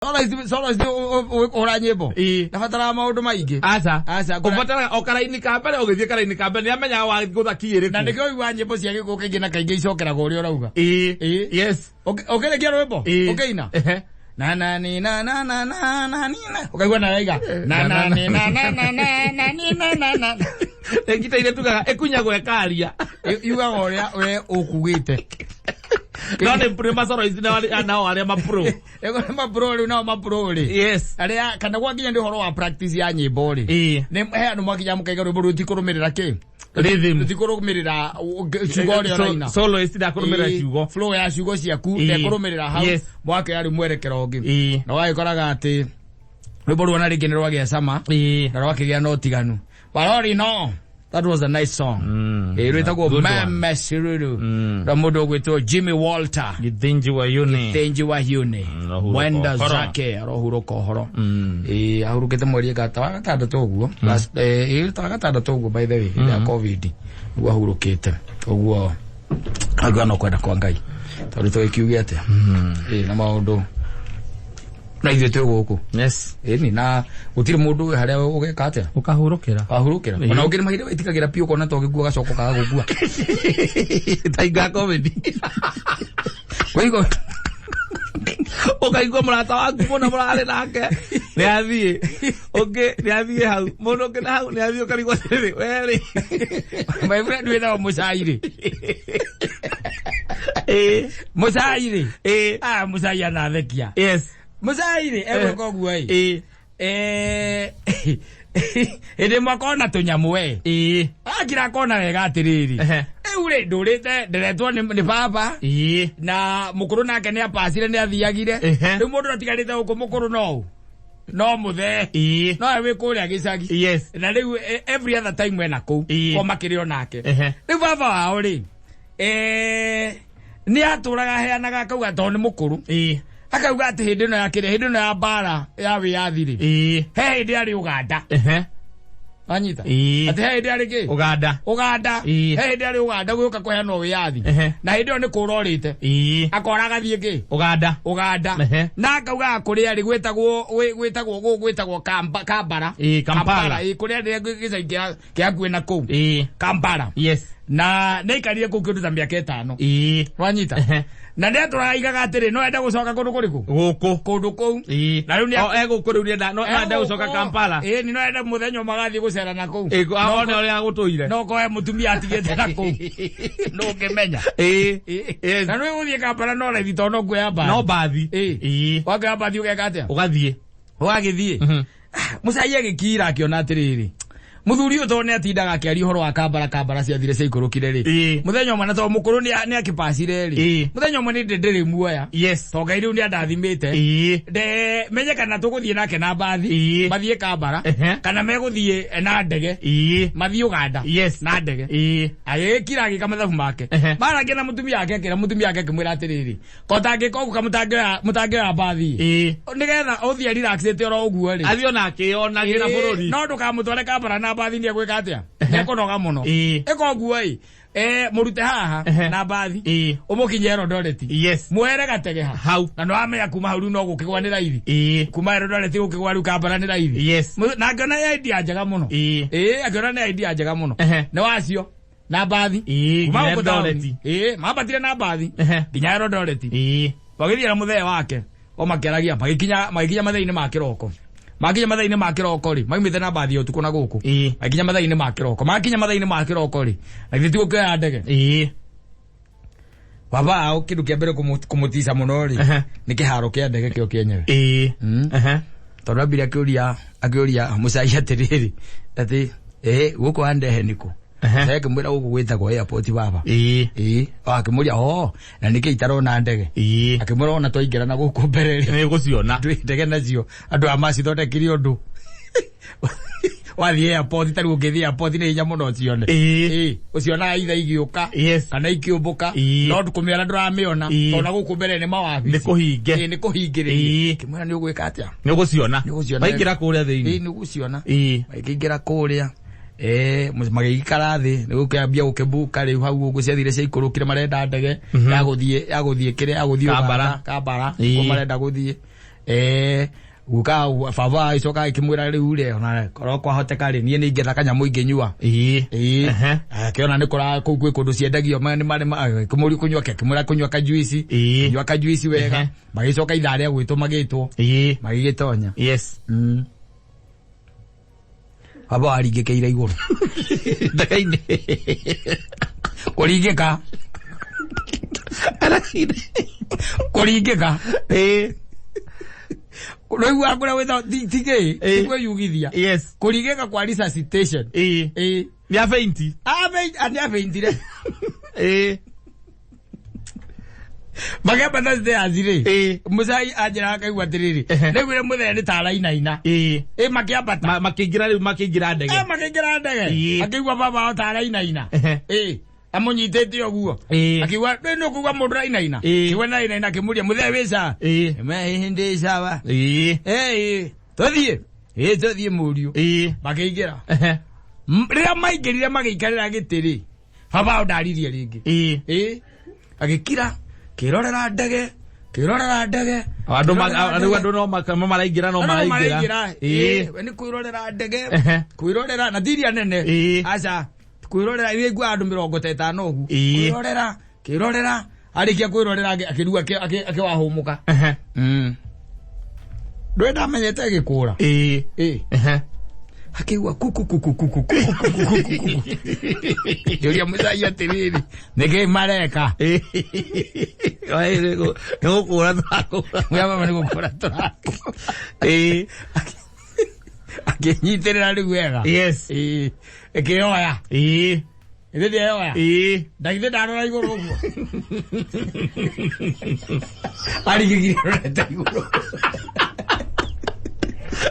Soloist ũkũhũra nyĩmbo. Ĩĩ. Ndabataraga maũndũ maingĩ. Aca. Aca, ngũra- Ũbataraga o karaini ka mbere ũgĩthiĩ karaini ka mbere nĩamenyaga wa gũtha key ĩrĩkũ. Na nĩkĩo ũiguaga nyĩmbo cia gĩkũyũ kaingĩ na kaingĩ icokeragwo ũrĩa ũrauga. Ĩĩ. Ĩĩ. Yes. Ũkĩrĩkia rwĩmbo? Ĩĩ. Ũkĩina? Ehe. Na na ni na na na na na ni na. Ũkaigua na yaiga. Na na ni na na na na na ni na na na. Ĩngita iria tugaga ĩkunyagwo ĩkaria. Yugaga ũrĩa we ũkugĩte. No nĩ macoro ici nao arĩa mapro. Ego nĩ mapro rĩu nao mapro rĩ. Yes. Arĩa kana gwakinya nĩ ũhoro wa practice ya nyĩmbo rĩ. Ĩĩ. Nĩ he andũ mwakinya mũkaiga rwĩmbo rũtikũrũmĩrĩra kĩ? Rhythm. Rũtikũrũmĩrĩra ciugo ũrĩa ũraina. Soloist ndakũrũmĩrĩra Ĩĩ, ciugo. flow ya ciugo ciaku Ĩĩ. ndekũrũmĩrĩra hau Yes. mwakĩoya rĩu mwerekero ũngĩ Ĩĩ. na wagĩkoraga atĩ rwĩmbo ruona rĩngĩ nĩ rwagĩa cama Ĩĩ. na rwakĩgĩa na ũtiganu but all in all that was a nice song. Ĩĩ, rwĩtagwo Good one. Meme Siruru rwa mũndũ ũgwĩtwo Jimmy Walter. Githinji wa Yuni. Thenji wa Hyune. Arahurũka Mwenda ũhoro. zake arohurũka ũhoro. Ĩĩ, ahurũkĩte mweri ĩga ta wa gatandatũ ũguo. Last, ĩĩ, ta wa gatandatũ ũguo by the way, hĩndĩ ya COVID nĩguo ahurũkĩte. Ũguo akiuga no kwenda kwa Ngai. Tondũ tũgĩkiuge atĩa? Ĩĩ, na maũndũ na ithuĩ twĩ gũkũ. Yes. Ĩni na gũtirĩ mũndũ wĩ harĩa ũgeka atĩa? Ũkahurũkĩra. Wahurũkĩra. Ĩĩ. Ona ũngĩ nĩ mahinda wĩtĩkagĩra piũ ũkona ta ũgĩkua ũgacoka ũkaga gũkua. Ta inga comedy. Kwa hivyo Ũkaigua mũrata waku mũno mũrarĩ nake nĩ athiĩ ũngĩ nĩ athiĩ hau mũndũ ũngĩ na hau nĩ athiĩ ũkarigwo atĩrĩrĩ we rĩ. My friend wĩtagwo Mũcai rĩ. Ĩĩ. Mũcai rĩ. Ĩĩ. Ah, Mũcai anathekia. Yes. Mũcai rĩ, egwĩka ũguo ĩ. Ĩĩ. Hĩndĩ ĩmwe akona tũnyamũ we. Ĩĩ. Akira akona wega atĩrĩrĩ. Ehe. Rĩu rĩ, ndũrĩte, nderetwo nĩ baba. Ĩĩ. Na mũkũrũ nake nĩ apacire nĩ athiagire. Ehe. Rĩu mũndũ atigarĩte gũkũ mũkũrũ no ũ. No mũthee. Ĩĩ. No we wĩ kũrĩa gĩcagi. Yes. Na rĩu every other time ena kũu. Ĩĩ. O makĩrĩ o nake. Ehe. Rĩu baba wao rĩ, nĩ atũraga aheanaga akauga tondũ nĩ mũkũrũ. Ĩĩ. Akauga atĩ hĩndĩ ĩno ya kĩrĩa, hĩndĩ ĩno ya mbara ya wĩyathi rĩ, Ĩĩ. he hĩndĩ arĩ Ũganda. Ehe. Wanyita? Ĩĩ. Atĩ he hĩndĩ arĩ kĩ? Ũganda. Ũganda. Ĩĩ. He hĩndĩ arĩ Ũganda gũka kũheanwo wĩyathi. Ehe. Na hĩndĩ ĩyo nĩ kũra orĩte. Ĩĩ. Akora agathiĩ kĩ? Ũganda. Ũganda. Ehe. Na akauga kũrĩa rĩ gwĩtagwo gwĩtagwo gwĩtagwo Kambara. Ĩĩ, Kampala. Ĩĩ, kũrĩa rĩ gĩcagi kĩa hakuhĩ na kũu. Ĩĩ. Kampala. Yes. Na nĩ aikarire kũu kĩndũ ta mĩaka 5. Ĩĩ. Wanyita? Ehe. Na nĩ atũraga aigaga atĩrĩ, no ende gũcoka kũndũ kũrĩkũ? Gũkũ. Kũndũ kũu. Ĩĩ. Na rĩu nĩ O egũkũ rĩu nĩenda no ende gũcoka Kampala. Ĩĩ, ni no ende mũthenya ũmwe agathiĩ gũcera na kũu. Ĩĩ, one ũrĩa agũtũire. No koe mũtumia atigĩte na kũu. Ndũngĩmenya. Ĩĩ. Yes. Na nĩ ũgũthiĩ Kampala no raithi tondũ no kuoya mbathi. No mbathi. Ĩĩ. Ĩĩ. Wakĩoya mbathi ũgeka atĩa? Ũgathiĩ. Ũgagĩthiĩ. Mũcai agĩkira akĩona atĩrĩrĩ, mũthuri ũyũ tondũ nĩ atindaga akĩaria ũhoro wa Kambara, Kambara ciathire ciaikũrũkire rĩ. Ĩĩ. Mũthenya ũmwe na tondũ mũkũrũ nĩ akĩpacire rĩ. Ĩĩ. Mũthenya ũmwe nĩ ndĩrĩ muoya. Yes. Tondũ Ngai rĩu nĩ andathimĩte. Ĩĩ. Nde menye kana tũgũthiĩ nake na mbathi. Ĩĩ. Mathiĩ Kambara. Ehe. Kana megũthiĩ na ndege. Ĩĩ. Mathiĩ Ũganda. Yes. Na ndege. Ĩĩ. Agĩkira agĩka mathabu make. Ehe. Marangia na mũtumia wake akĩra mũtumia wake akĩmwĩra atĩrĩrĩ, ko tangĩka ũguo mũtangĩoya mbathi. Ĩĩ. Nĩgetha ũthiĩ relaxĩte oro ũguo rĩ. Athiĩ ona akĩyonagĩra bũrũri. No ndũkamũtware Kampala na mbathi nĩ egwĩka atĩa? Nĩ ekũnoga mũno. Ĩĩ. Ĩka ũguo ĩ, mũrute haha Ehe. na mbathi. Ĩĩ. Ũmũkinyie Eldoret. Yes. Mwere gatege ha. Hau. Na nĩ wamenya kuma hau rĩu no gũkĩgwa nĩ raithi. Ĩĩ. Kuma Eldoret gũkĩgwa rĩu Kampala nĩ raithi. Yes. Na akĩona nĩ idea njega mũno. Ĩĩ. Ĩĩ, akĩona nĩ idea njega mũno. Ehe. Nĩ wacio na mbathi. Ĩĩ, Kuma nginya gũkũ taũni. Eldoret. Ĩĩ, mambatire na mbathi. Ehe. Nginya Eldoret. Ĩĩ. Magĩthiĩ na mũthee wake o makĩaragia magĩkinya mathaa-inĩ ma kĩroko. Makinya mathaa-inĩ ma kĩroko rĩ, maumĩte na mbathi ya ũtukũ na gũkũ. Ĩĩ. Makinya mathaa-inĩ ma kĩroko. Makinya mathaa-inĩ ma kĩroko rĩ, na githĩ ti gũkĩoya ndege. Ĩĩ. Baba ao kĩndũ kĩa mbere kũmũtica mũno rĩ, Ehe. nĩ kĩharo kĩa ndege kĩo kĩenyewe. Ĩĩ. Ehe. Tondũ ambire akĩũria mũcai atĩrĩrĩ, atĩ gũkũ wandehe nĩkũ? Ehe. Mũcai akĩmwĩra gũkũ gwĩtagwo airport baba. Ĩĩ. Ĩĩ. O akĩmũria o na nĩkĩ itarona ndege? Ĩĩ. Akĩmwĩra ona twaingĩra na gũkũ mbere rĩ. Nĩ ũgũciona. Ndwĩ ndege nacio andũ aya macithondekire ũndũ. Wathiĩ airport ta rĩu ũngĩthiĩ airport nĩ hinya mũno ũcione. Ĩĩ. Ĩĩ. Ũcionaga itha igĩũka. Yes. Kana ikĩũmbũka. Ĩĩ. No kũmĩona ndũramĩona. Ĩĩ. Tondũ na gũkũ mbere nĩ mawabici. Nĩ kũhinge. Ĩĩ, nĩ kũhingĩrĩrie. Ĩĩ. Kĩmwĩra nĩ ũgwĩka atĩa? Nĩ ũgũciona. Nĩ ũgũciona. Waingĩra kũrĩa Ĩĩ, thĩinĩ. nĩ ũgũciona. Ĩĩ. Magĩkĩingĩra kũrĩa. Magĩikara thĩ nĩ gũkĩambia gũkĩmbuka rĩu hau ũguo ciathire ciaikũrũkire marenda ndege ya gũthiĩ ya gũthiĩ kĩrĩa ya gũthiĩ Kambara. Uganda, Kambara Ĩĩ. kuo marenda gũthiĩ. Guka baba icoka akĩmwĩra rĩu rĩ, ona korwo kwahoteka rĩ, niĩ nĩ ingĩetha kanyamũ ingĩnyua. Ĩĩ. Akĩona nĩ kũra kũu gwĩ kũndũ ciendagio nĩ marĩ akĩmũria kũnyua kĩ, akĩmwĩra kũnyua kajuici. Kũnyua kajuici wega. Magĩcoka ithaa rĩa gwĩtwo magĩtwo. Magĩgĩtonya. Baba waringĩkĩire igũrũ. Ndege-inĩ. Kũringĩka. Kũringĩka. Rĩu kũrĩa wĩtagwo ti kĩ? Ti kwĩyugithia. Kũringĩka kwa resuscitation. Ĩĩ. Nĩ afainti. Nĩ afaintire. Makĩambata stairs rĩ. Mũcai anjĩra akaigua atĩrĩrĩ. Ndaiguire mũthee nĩ ta arainaina. Ĩ makĩambata. Makĩingĩra rĩu, makĩingĩra ndege. Makĩingĩra ndege. Akĩigua baba wao ta arainaina. Amũnyitĩte ũguo. Akiuga rĩu nĩ ũkũigua mũndũ arainaina. Akiuga nĩ arainaina, akĩmũria mũthee wĩ sawa. Ĩĩ sawa. Ĩĩ tũthiĩ. Ĩĩ tũthiĩ mũriũ. Makĩingĩra. Rĩrĩa maingĩrire magĩikarĩra gĩtĩ rĩ, baba wao ndaririe rĩngĩ. Ĩĩ. Agĩkira, kĩrorera ndege, kĩrorera ndege. Andũ kĩrorera rĩu ndege. andũ no maraingĩra, no Andũ no maraingĩra. maraingĩra. Ĩĩ, we nĩ kwĩrorera ndege. Kwĩrorera na ti iria nene. Aca, kwĩrorera iria iguaga andũ 50 ũguo. Kwĩrorera, kĩrorera, arĩkia kwĩrorera akĩrua akĩwahũmũka. Ndũĩ ndamenyete agĩkũra. Ĩĩ. Akĩigua kuku kuku kuku kuku kuku kuku kuku. Njũria mũcai atĩrĩrĩ, nĩkĩ mareka? Nĩ gũkũra tũrakũra. Mwĩra baba nĩ gũkũra tũrakũra. Akĩnyitĩrĩra rĩu wega. Ĩĩ. Ĩkĩoya. Ĩthĩ ndĩoya. Ndagithĩ ndarora igũrũ ũguo. Arigĩgire rorete igũrũ.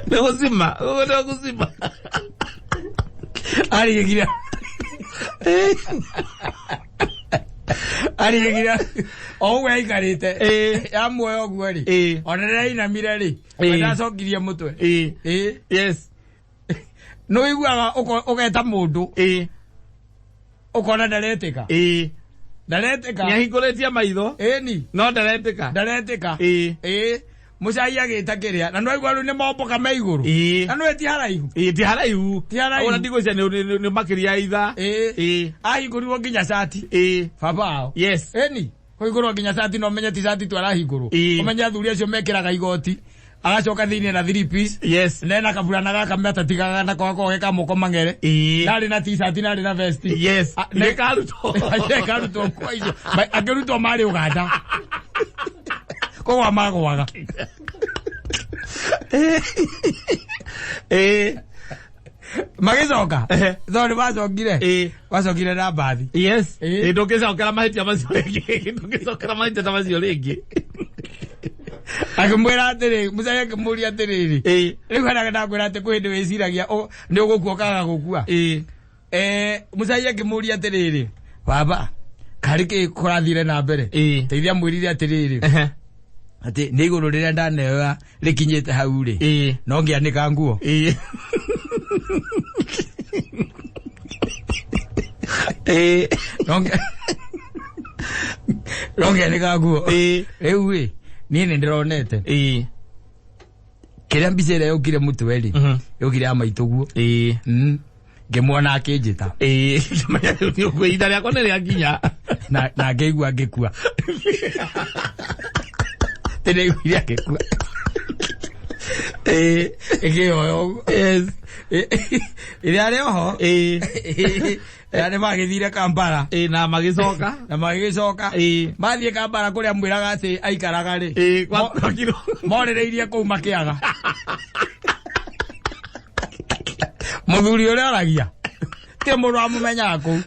Nĩ gũcima, ũguo nĩ gũcima. Arigĩgire. Arigĩgire. O ũguo aikarĩte. Yamuoya ũguo rĩ. Ona rĩrĩa ainamire rĩ. We ndacokirie mũtwe. Ĩĩ. Nĩ ũiguaga ũgeta mũndũ. Ũkona ndaretĩka. Ndaretĩka. Nĩahingũrĩtie maitho. Ĩni. No ndaretĩka. Ndaretĩka. Ĩĩ. Mũcai agĩta kĩrĩa. Na nĩwaigua rĩu nĩ momboka me igũrũ. Na nĩwe ti haraihu. Ĩĩ, ti haraihu. Ti haraihu. Ona ndigwĩciria nĩ makĩria ya ithaa. Ĩĩ. Ahingũrirwo nginya cati. Baba wao. Ĩni. Kũhingũrwo nginya cati no ũmenye ti cati tu arahingũrwo. Ũmenye athuri acio mekĩraga igoti. Agacoka thĩinĩ na 3 piece. Nena kaburana gaka metatigaga nako gakoragwo ge ka moko mang'ere. Ndarĩ na t-shirt, ndarĩ na vest. Nĩkarutwo. Nĩkarutwo nguo icio. Akĩrutwo marĩ Ũganda. Kũgwa magwaga. Magĩcoka. Tondũ nĩmacokire. Macokire na mbathi. Ĩĩ, ndũngĩcokera mahĩtia macio rĩngĩ. Ndũngĩcokera mahĩtia ta macio rĩngĩ. Akĩmwĩra atĩrĩ, Mũcai akĩmũria atĩrĩrĩ. Rĩu hena ndakwĩra atĩ kwĩ hĩndĩ wĩciragia nĩ ũgũkua ũkaga gũkua. Mũcai akĩmũria atĩrĩrĩ, baba, karĩ kĩ kũrathire na mbere? Teithia mwĩrire atĩrĩrĩ. Atĩ nĩ igũrũ rĩrĩa ndaneoya rĩkinyĩte hau rĩ. No ngĩanĩka nguo. No ngĩanĩka nguo. Rĩu rĩ, niĩ nĩ ndĩronete. Kĩrĩa mbica ĩrĩa yũkire mũtwe rĩ, yũkire ya maitũ guo. Ngĩmuona akĩnjĩta. Ngĩmenya rĩu nĩ ũguo, ihinda rĩakwa nĩ rĩakinya. Na ngĩigua ngĩkua. Ndĩraiguire agĩkua. Ĩkĩhoya ũguo. Ĩrĩa arĩ oho. Ĩrĩa nĩ magĩthire Kampala. Na magĩcoka. Na magĩgĩcoka. Mathiĩ Kampala kũrĩa mwĩraga atĩ aikaraga rĩ. Kwa kiro. Morĩrĩirie kũu makĩaga. Mũthuri ũrĩa oragia. Ti mũndũ wamũmenyaga kũu.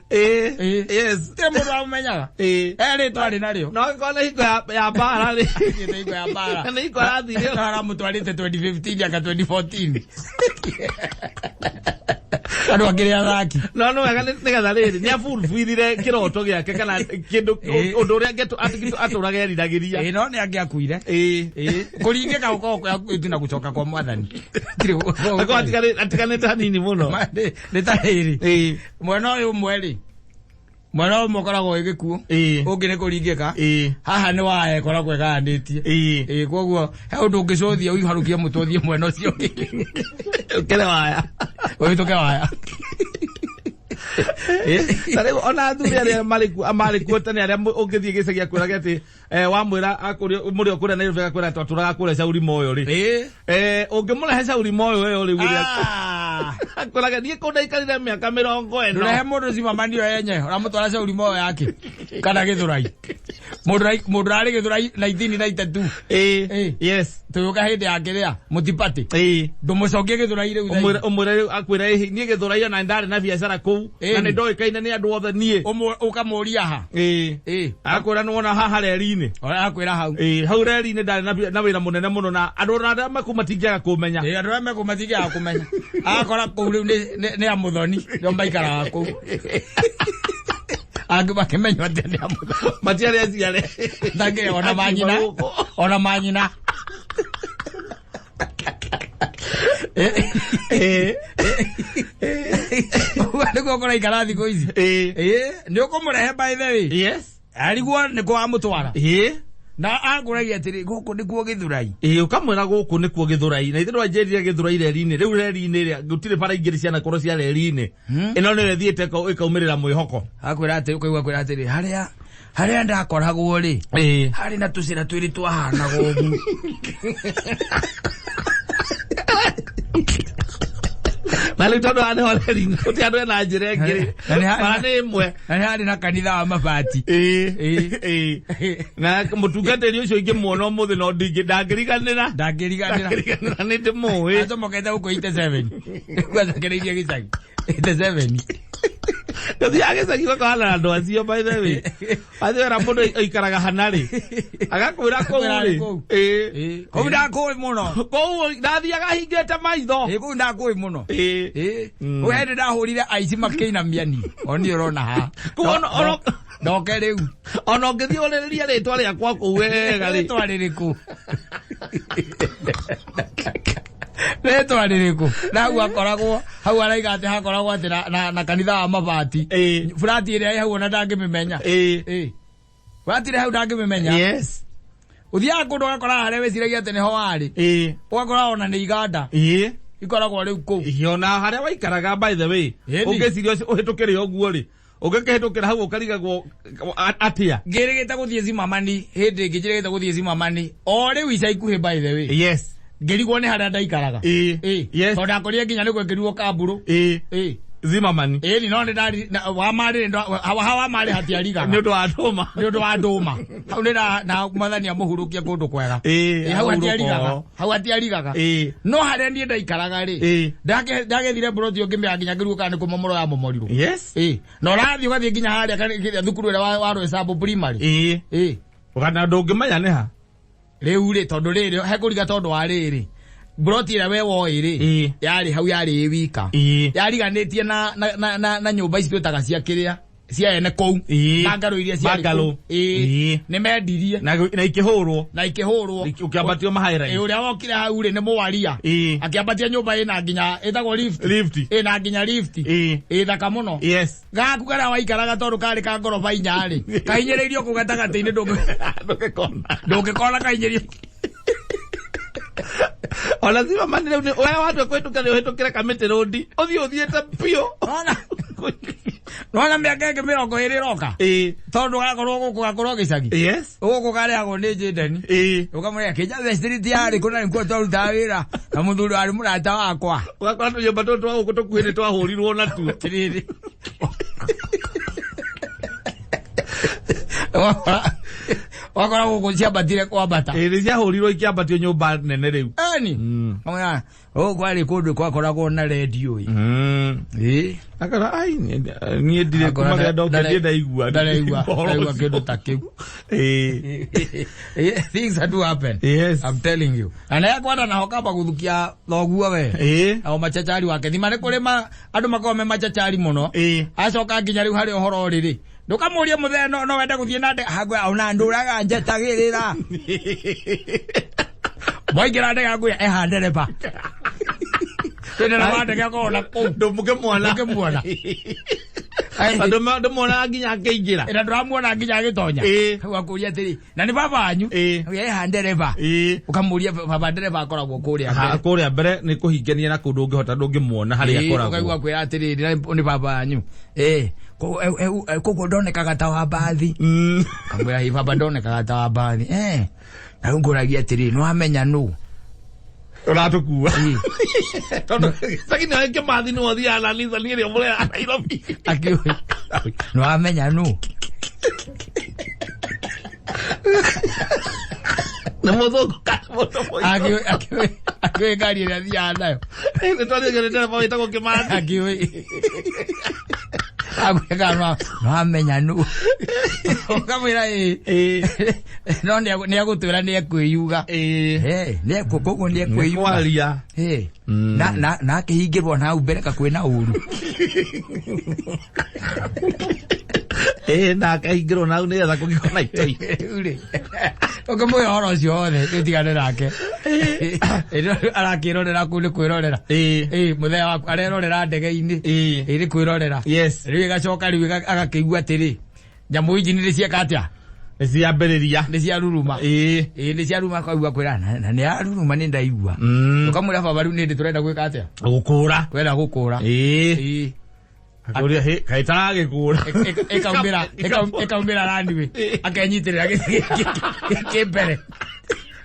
Ti mũndũ wamũmenyaga. Rĩtwa arĩ narĩo. No angĩkorwo nĩ hingo ya mbara rĩ. Nĩ hingo ya mbara. Nĩ hingo arathire. No aramũtwarĩte 2015 anga 2014. Andũ akĩrĩ athaki. No nĩ wega nĩgetha rĩrĩ, nĩ afulfillire kĩroto gĩake kana kĩndũ, ũndũ ũrĩa atũraga eriragĩria. No nĩ angĩakuire. Kũringĩka gũkoragwo kwĩ hakuhĩ tu na gũcoka kwa mwathani. Tirĩ gũkorwo Akorwo atiganĩte hanini mũno. Ma, nĩ ta rĩrĩ. Mwena ũyũ ũmwe rĩ, Mwena ũmwe ũkoragwo wĩ gĩkuũ, Ĩĩ. ũngĩ nĩ kũringĩka. Ĩĩ. Haha nĩ waya ĩkoragwo ĩgayanĩtie. Ĩĩ. Ĩĩ, koguo he ũndũ ũngĩcũthia ũiharũkie mũtwe ũthiĩ mwena ũcio ũngĩ. Ũkĩre waya. Ũhĩtũke waya. Na rĩu ona athuri arĩa marĩ kuo marĩ kuo tene arĩa ũngĩthiĩ gĩcagi akwĩrage atĩ wamwĩra mũrĩ o kũrĩa Nairobi agakwĩra twatũraga kũrĩa Shauri Moyo rĩ. Ĩĩ. Ũngĩmũrehe Shauri Moyo ĩyo rĩu rĩ Ah. akwĩrage niĩ kũu ndaikarire mĩaka 40. Ndũrehe mũndũ cimamanio enye ũramũtwara Shauri Moyo yake kana Gĩthũrai. Mũndũ ũrarĩ Gĩthũrai 1992. Ĩĩ. Ĩĩ. Yes. Tũgĩũka hĩndĩ ya kĩrĩa mũtipatĩ. Ĩĩ. Ndũmũcokie Gĩthũrai rĩu thaa Ũmwĩre ici. ũmwĩre rĩu akwĩra ĩhĩ niĩ Gĩthũrai ona ndarĩ na biacara kũu Ĩĩ. na nĩ ndoĩkaine nĩ andũ othe niĩ. Ũkamũria ha. Ĩĩ. Ĩĩ. Akwĩra nĩwona haha reri-inĩ. Akwĩra hau. Ĩĩ, hau reri-inĩ ndarĩ na wĩra mũnene mũno na andũ ona arĩa mekuu matingĩaga kũmenya. Ĩĩ, andũ arĩa mekũu matingĩaga kũmenya. Akora kũu rĩu nĩ amuthoni nĩo maikaraga kũu. Angĩ makĩmenywo atĩ nĩ amuthoni. Matiarĩ aciare. Ndangĩ ona manyina. Ona manyina. Ĩĩ. Ũguo nĩguo kũraikara thikũ ici. Ĩĩ. Ĩĩ, nĩ ũkũmũrehe by the way. Yes. Arigwo nĩ kũ wamũtwara. Ĩĩ. Na akũragia atĩrĩ, gũkũ nĩkuo Gĩthũrai. Ĩĩ, ũkamwĩra gũkũ nĩkuo Gĩthũrai. Na ithe ndwanjĩrire Gĩthũrai reri-inĩ. Rĩu reri-inĩ ĩrĩa gũtirĩ bara ingĩ cianakorwo cia reri-inĩ. Ĩno nĩyo ĩthiĩte ĩkaumĩrĩra mwĩhoko. Akwĩra atĩ ũkaigua akwĩra atĩrĩ, harĩa ndakoragwo rĩ, Ĩĩ. harĩ na tũcĩra twĩrĩ twahanaga ũguo. Na rĩu tondũ haha nĩho reri-inĩ, gũtirĩ andũ ena njĩra ĩngĩ rĩ. Na nĩ harĩ Bara nĩ ĩmwe. Na nĩ harĩ na kanitha wa mabati. Ĩĩ. Ĩĩ. Ĩĩ. Na mũtungatĩri ũcio ingĩmuona ũmũthĩ no ndangĩriganĩra. Ndangĩriganĩra. Ndangĩriganĩra nĩ ndĩmũĩ. Acomokete gũkũ 87. Gwacokereirie gĩcagi. 87. Ndathiaga gĩcagi ũgakora na andũ acio by the way. By the way, na mũndũ aikaraga hana rĩ. Agakwĩra kũu rĩ. Kũu. Ĩĩ. Kũu ndakũĩ mũno. Kũu ndathiaga hingĩte maitho. Ĩĩ, kũu ndakũĩ mũno. Ĩĩ. Ĩĩ. Kũu hĩndĩ ndahũrire aici makĩinamia ni. O niĩ ũrona haha. Kũu Ndoke rĩu. Ona ũngĩthiĩ ũrĩrĩrie rĩtwa rĩakwa kũu wega rĩ. Rĩtwa rĩrĩkũ? Rĩtwa rĩrĩkũ? Na hau akoragwo, hau araiga atĩ hakoragwo atĩ na kanitha wa mabati. Ĩĩ. Burati ĩrĩa ĩ hau ona ndangĩmĩmenya. Ĩĩ. Ĩĩ. Burati ĩrĩa hau ndangĩmĩmenya. Yes. Ũthiaga kũndũ ũgakora harĩa wĩciragia atĩ nĩho warĩ. Ĩĩ. Ũgakora ona nĩ iganda. Ĩĩ. Ikoragwo rĩu kũu. Ĩĩ, ona harĩa waikaraga by the way. Ĩni. Ũngĩciria ũhĩtũkĩre ũguo rĩ. Ũngĩkĩhĩtũkĩra hau ũkarigagwo atĩa. Ngĩrĩgĩte gũthiĩ Zimamani, hĩndĩ ĩngĩ njĩrĩgĩte gũthiĩ Zimamani. O rĩu ica ikuhĩ by the way. Yes. Ngĩrigwo nĩ harĩa ndaikaraga. Ĩĩ. Ĩĩ. Yes. Tondũ ndakorire nginya nĩ gwekĩrirwo kambũrũ. Ĩĩ. Ĩĩ. Zimamani. Ĩĩ, no nĩ ndari wa marĩ hawa marĩ hatiarigaga. Nĩ ũndũ wa ndũma. Nĩ ũndũ wa ndũma. Hau nĩ na mwathani amũhurũkia kũndũ kwega. Ĩĩ, Ĩĩ, hau ahurũka hatiarigaga. oho. Hau hatiarigaga. Ĩĩ. No harĩa niĩ ndaikaraga rĩ. Ĩĩ. Ndagethire mburoti ũngĩ nginya ngĩrigwo kana nĩ kũmomorwo ya momorirwo. Yes. Ĩĩ. Na ũrathiĩ ũgathiĩ nginya harĩa thukuru ĩrĩa wa Roysambu primary. Ĩĩ. Ĩĩ. Ũgana ndũngĩmenya nĩ ha. Rĩu rĩ, tondũ rĩrĩ, hekũriga tondũ wa rĩrĩ. Mburoti ĩrĩa we woĩ rĩ, Ĩĩ. yarĩ hau yarĩ ĩ wika. Ĩĩ. Yariganĩtie na nyũmba ici twĩtaga cia kĩrĩa, cia ene kũu. Ĩĩ. Bangarũ iria ciarĩ Bangarũ. kũu. Ĩĩ. Ĩĩ. Nĩ mendirie. Na ikĩhũrwo. Na ikĩhũrwo. Ũkĩambatio mahaĩra-inĩ. Ĩĩ, ũrĩa wokire hau rĩ, nĩ mũwaria. Ĩĩ. Akĩambatia nyũmba ĩna nginya, ĩtagwo lift. Lift. Ĩna nginya lift. Ĩĩ. Ĩĩ, thaka mũno. Yes. Gaku karĩa waikaraga tondũ karĩ ka ngoroba inya rĩ, kahinyĩrĩirio kũu gatagatĩ-inĩ Ndũngĩkona. ndũngĩkona kahinyĩrĩirio. Ona Zimamani rĩu nĩ we watua kũhĩtũka nĩ ũhĩtũkĩre Kamĩtĩ Road. Ũthiĩ ũthiĩte biũ. Nona. Nona mĩaka ĩngĩ 20 ĩroka. Ĩĩ. Tondũ gakorwo gũkũ gakorwo gĩcagi. Yes. Gũkũ karĩagwo nĩ Jendeni. Ĩĩ. Ũkamũrĩa Kĩnjabe Street yarĩ kũna nĩkuo twarutaga wĩra na mũthuri warĩ mũrata wakwa. Ũgakora tũnyũmba tũtũ twa gũkũ tũkuhĩ nĩ twahũrirwo natuo. Atĩrĩrĩ. Wakora gũkũ ciambatire kwambata. Ĩĩ, nĩ ciahũrirwo ikĩambatio nyũmba nene rĩu. Eni. Kamwĩra, gũkũ kwarĩ kũndũ kwakoragwo na redio ĩ. Ĩĩ. Akora, ai, niĩ ndirĩ Akora kuma rĩrĩa ndokire ndirĩ ndaigua. Ndaraigua, Ũhoro ndaigua ũcio. kĩndũ ta kĩu. Ĩĩ. Things do happen. Yes. I'm telling you. Na nĩ ekwenda naho kamba gũthukia thoguo we. Ĩĩ. Nao machachari wake. Thima nĩ kũrĩ andũ makoragwo me machachari mũno. Ĩĩ. Acoka nginya rĩu harĩ ũhoro rĩrĩ. Ndũkamũrie mũthee no wende gũthiĩ na ndege. Hangwe ona ndũraga njetagĩrĩra. Mwaingĩra ndege ngwĩra eha ndereba. Ndereba wa ndege akoragwo na kũu. Ndũmũkĩmuona. Ndũngĩmuona. Andũ ndũmuonaga nginya akĩingĩra. Na ndũramuona nginya agĩtonya. Ũgakũria atĩrĩ, na nĩ baba wanyu? Eha ndereba. Ũkamũria baba ndereba akoragwo kũrĩa mbere. Kũrĩa mbere nĩ kũhingania na kũndũ ũngĩhota ndũngĩmuona harĩa akoragwo. Ũkaigua kwĩra atĩrĩrĩ, nĩ baba wanyu. Koguo ndonekaga ta wa mbathi. Kamwĩra ĩ baba ndonekaga ta wa mbathi. Na rĩu ngũragia atĩrĩ, nĩ wamenya nũ? Ũratũkua. Tondũ gĩcagi nĩ Kĩmathi nĩwe ũthiaga na Nissan ĩrĩa mũrehaga Nairobi. Akiuga nĩ wamenya nũ? Nĩ mũthũngũ kana mũndũ mũirũ? Akĩũĩ ngari ĩrĩa athiaga nayo. Nĩ twarĩkia nĩ ndereba wĩtagwo Kĩmathi. Akiũĩ. Akwĩra nĩ wamenya nũ? Ũkamwĩra ĩ. No nĩ agũtwĩra nĩ ekwĩyuga. Koguo nĩ ekwĩyuga. Kwaria. Na akĩhingĩrwo na hau mbere kakwĩna ũru. Na akahingĩrwo na hau nĩgetha kũngĩkorwo na itoi. Rĩu-rĩ, ũkĩmũhe ũhoro ũcio wothe nĩũtigane nake. Arakĩrorera kũu nĩ kwĩrorera. Mũthenya waku arerorera ndege-inĩ. Nĩ kwĩrorera. Rĩu ĩgacoka rĩu agakĩigua atĩrĩ, nyamũ injini nĩ cieka atĩa? Nĩ ciambĩrĩria. Nĩ ciaruruma. Nĩ ciaruruma akaigua kwĩra, na nĩ yaruruma nĩ ndaigua. Ũkamwĩra baba rĩu nĩ hĩndĩ tũrenda gwĩka atĩa? Gũkũra. Tũrenda gũkũra. Akũria, hĩ, kaĩ taragĩkũra. Ĩkaumĩra runway. Akenyitĩrĩra kĩ mbere.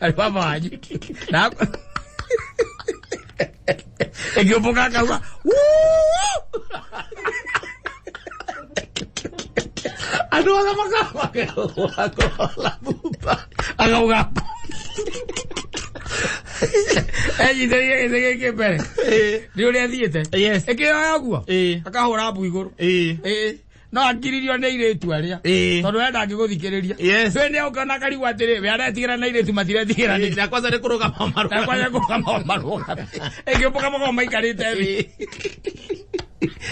Arĩ baba wanyu. Na ĩkĩũmbũka akauga, Wuu! Andũ othe makagũra thutha. Akauga, enyitĩrĩire gĩtĩ gĩkĩ mbere. Nĩ ũrĩa athiĩte. Ĩkĩoya ũguo. Akahũra mbu igũrũ. No akiririo nĩ airĩtu arĩa. Tondũ we ndangĩgũthikĩrĩria. We nĩ oka na akarigwo atĩrĩ, we aretigĩra na airĩtu matiretigĩra nĩkĩ? Na kwanza nĩ kũrũgama marũgame. Na kwanza nĩ kũrũgama marũgame. Ĩngĩũmbũka makoragwo maikarĩte thĩ.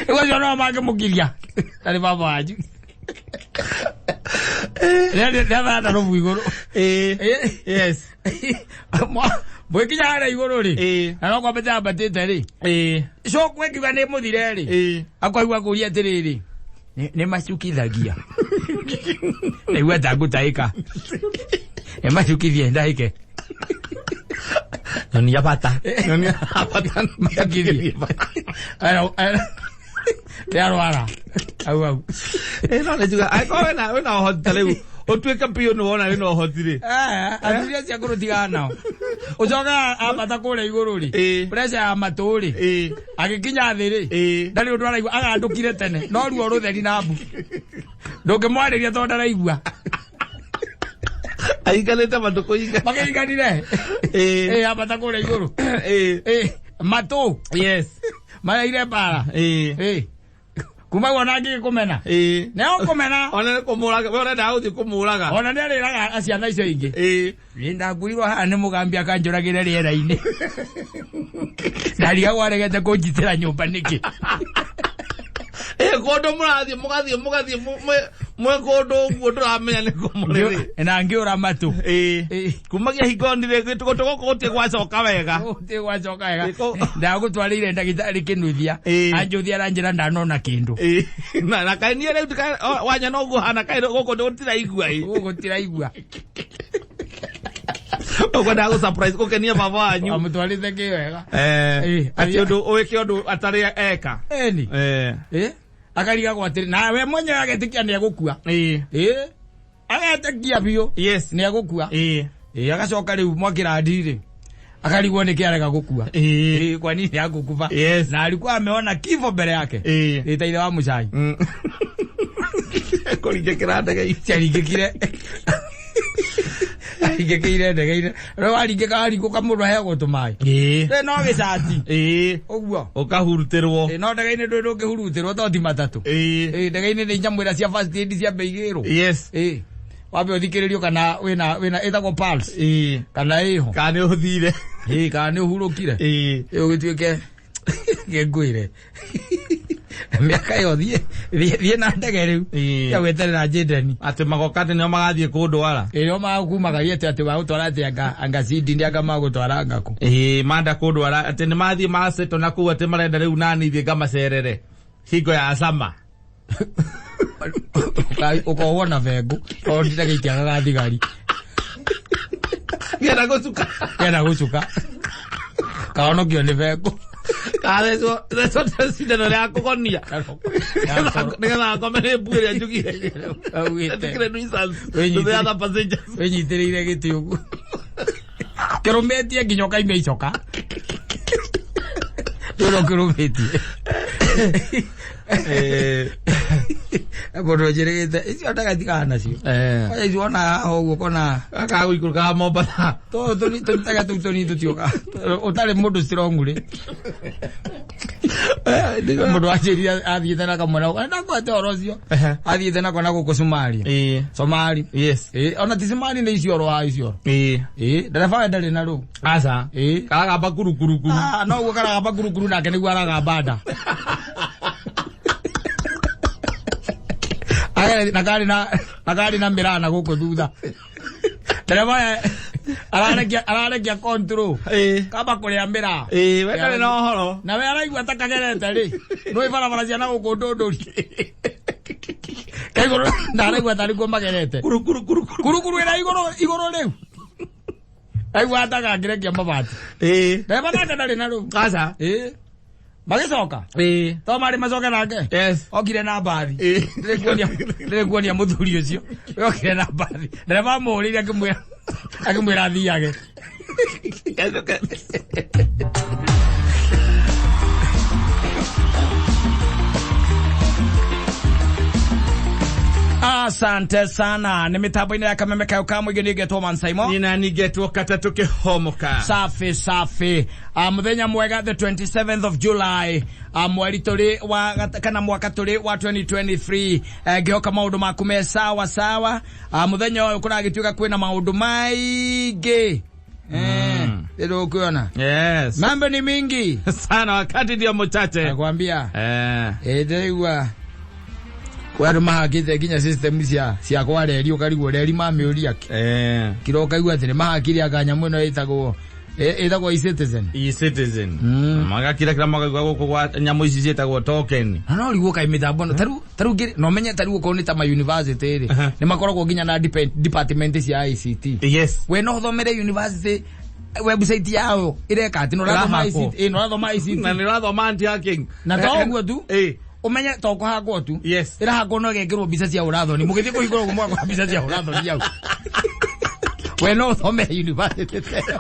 Rĩu acio no mangĩmũkiria. Na nĩ baba wanyu. Nĩ athanda rũbu igũrũ. Mwĩkinya harĩa igũrũ rĩ. Na no kwambĩte ambatĩte rĩ. Cũkũ ĩkiuga nĩ mũthire rĩ. Akaigua kũria atĩrĩrĩ, nĩ macukithagia. Naigua ta ngũtaĩka. Nĩ macukithie ndaĩke. Nyonia bata. Nyonia bata. Macukithie. Nĩ arwara. Au au. No nĩ njuga, angĩkorwo wĩna ũhoti ta rĩu, ũtuĩke biũ nĩ wona wĩna ũhoti rĩ. Athuri acio akũrũ tigana nao. Ũcokaga ambata kũrĩa igũrũ rĩ. Pressure ya matũ rĩ. Agĩkinya thĩ rĩ. Ndarĩ ũndũ araigua, agandũkire tene. No ruo rũtheri na mbu. Ndũngĩmwarĩria tondũ ndaraigua. Aiganĩte matũ kũinga. Makĩiganire. Ambata kũrĩa igũrũ. Matũ. Maraire mbara. Kuma wona angĩkũmena. Nĩ ũkũmena. Ona nĩ kũmũraga, we ũrenda gũthiĩ kũmũraga. Ona nĩ arĩraga ciana icio ingĩ. Nĩ ndakurirwo haha nĩ mũgambi akanjũragĩre rĩera-inĩ. Ndarigagwo aregete kũnjitĩra nyũmba nĩkĩ. Kũndũ mũrathiĩ, mũgathiĩ, mũgathiĩ, mwe kũndũ ũguo ndũramenya nĩ kũ mũrĩ rĩ. Na ngĩũra matũ. Kumagia hingo ndirĩ, gũtũ gũkũ gũtirĩ gwacoka wega. Gũtirĩ gwacoka wega. Ndagũtwarĩire ndagĩtarĩ kĩnuthia. Anjũthia aranjĩra ndanona kĩndũ. Na kaĩ niĩ rĩu wanyona ũguo hana, kaĩ gũkũ gũtiraigua ĩ. Gũkũ gũtiraigua. Ũkwenda gũ surprise gũkenia baba wanyu. Amũtwarĩte kĩ wega. Atĩ ũndũ ũĩke ũndũ atarĩ eka. Eni. Akarigagwo atĩrĩ, na we mwenyewe agetĩkia nĩ egũkua. Agetĩkia biũ. Nĩ egũkua. Agacoka rĩu mwakĩrandi rĩ. Akarigwo nĩkĩ arega gũkua. Kwa nini agũkuba? Na alikuwa ameona kifo mbere yake. Ta ithe wa mũcai. Kũringĩkĩra ndege ici. Ciaringĩkire. Aringĩkĩire ndege-inĩ. Rĩu waringĩka waringũka mũndũ aheagwo tũmaĩ. Rĩu no gĩcati. Ũguo. Ũkahurutĩrwo. No ndege-inĩ ndũĩ ndũngĩhurutĩrwo to ti matatũ. Ndege-inĩ nĩ nyamũ ĩrĩa cia first aid cia mbei igĩrwo. Wambe ũthikĩrĩrio kana wĩna ĩtagwo pulse. Kana ĩho. Kana nĩ ũthire. Kana nĩ ũhurũkire. Ũgĩtuĩke ngĩngwĩre. Mĩaka ĩyo thiĩ na ndege rĩu. Ya gweterera Jendeni. Atĩ magoka atĩ nĩo magathiĩ kũndwara. Nĩo makumagaria atĩ magũtwara atĩ anga Sydney anga magũtwara anga kũ. Manda kũndwara atĩ nĩ mathiĩ macetwo na kũu atĩ marenda rĩu nani thiĩ ngamacerere. Hingo ya sama. Ũkohwo na bengũ tondũ nditagĩ itiagaga thigari. Gĩenda gũcuka. Kena gũcuka kahonokio nĩ bengũ. Kathecwo thecwo cindano rĩa kũgonia. Nĩgetha akome nĩ mbu ĩrĩa njugire. Augĩte. Etĩkĩre nuisance to the other passengers. Wĩnyitĩrĩire gĩtĩ ũguo kĩrũmĩtie nginya ũkaimia icoka rĩu kĩrũmĩtie. Mũndũ anjĩrĩgĩte icio ndagatigana nacio. Kwanja icio wona haha ũguo kona Gaka gũikũrũkaga Mombasa. Tũtega tũu tũnini tũtiũka ũtarĩ mũndũ strong rĩ. Mũndũ anjĩrire athiĩte na kamwana ndakwete ũhoro ũcio athiĩte nako na gũkũ Somalia. Somali. Yes. Ona ti Somali nĩ Isiolo wa Isiolo. Ndereba we ndarĩ na rũu. Aca. Karagamba kurukurukuru. Ah, no ũguo karagamba kurukuru nake nĩguo aragamba nda. Na karĩ na na karĩ na mĩraa na gũkũ thutha. Ndereba we ararekia control. Kamba kũrĩa mĩraa. We ndarĩ na ũhoro. Na we araigua ta kagerete rĩ. Nĩũĩ barabara cia na gũkũ ndũndũri. Kaigũrũ na araigua tarĩ kuo magerete. Kurukurukuru. Kurukuru ĩra igũrũ igũrũ rĩu. Aigua ta kangĩrekia mabati. Ndereba nake ndarĩ na rũu. Aca. Magĩcoka. To marĩ macoke nake. Yes. Okire na mbathi. Ndĩrĩ kuonia mũthuri ũcio. We okire na mbathi. Ndereba amũhũrĩire akĩmwĩra athiage. Asante sana. Nĩ mĩtambo-inĩ ya kameme kayo ka mũingĩ nĩ ngetwo Man Simon. Nina nigetwo katatũ kĩhomoka. Safi safi. Muthenya mwega, the 27th of July. Mweri tũrĩ wa kana mwaka tũrĩ wa 2023. Ngĩhoka maũndũ maku me sawa sawa. Muthenya ũyũ kũragĩtuĩka kwĩna maũndũ maingĩ. Ndĩrũkuona. Yes. Mambo ni mingi. Sana, wakati ndio mchache. Nakwambia. Ndĩraigua kwĩ andũ mahakĩte nginya system cia kwa reri ũkarigwo reri mamĩũria kĩ. Kiro ũkaigua atĩ nĩ mahakire anga nyamũ ĩno ĩtagwo e-Citizen. E-Citizen. Magakira kira magaigua gũkũ gwa nyamũ ici ciĩtagwo token. Na no riguo kaĩ mĩtambo ĩno tarĩu no menye tarĩu okorwo nĩ ta ma university rĩ nĩ makoragwo nginya na department cia ICT. We no ũthomere university website yao ĩreka atĩ no ũrathoma Ĩrahakwo. ICT, no ũrathoma ICT. Na nĩ ũrathoma anti-hacking. Na to ũguo tu. Ũmenye to kũhakwo tu. Ĩrahakwo no ĩgekĩrwo mbica cia ũrathoni mũgĩthiĩ kũhingũra ũguo mũgakora mbica cia ũrathoni hau. We no ũthome university ta ĩyo.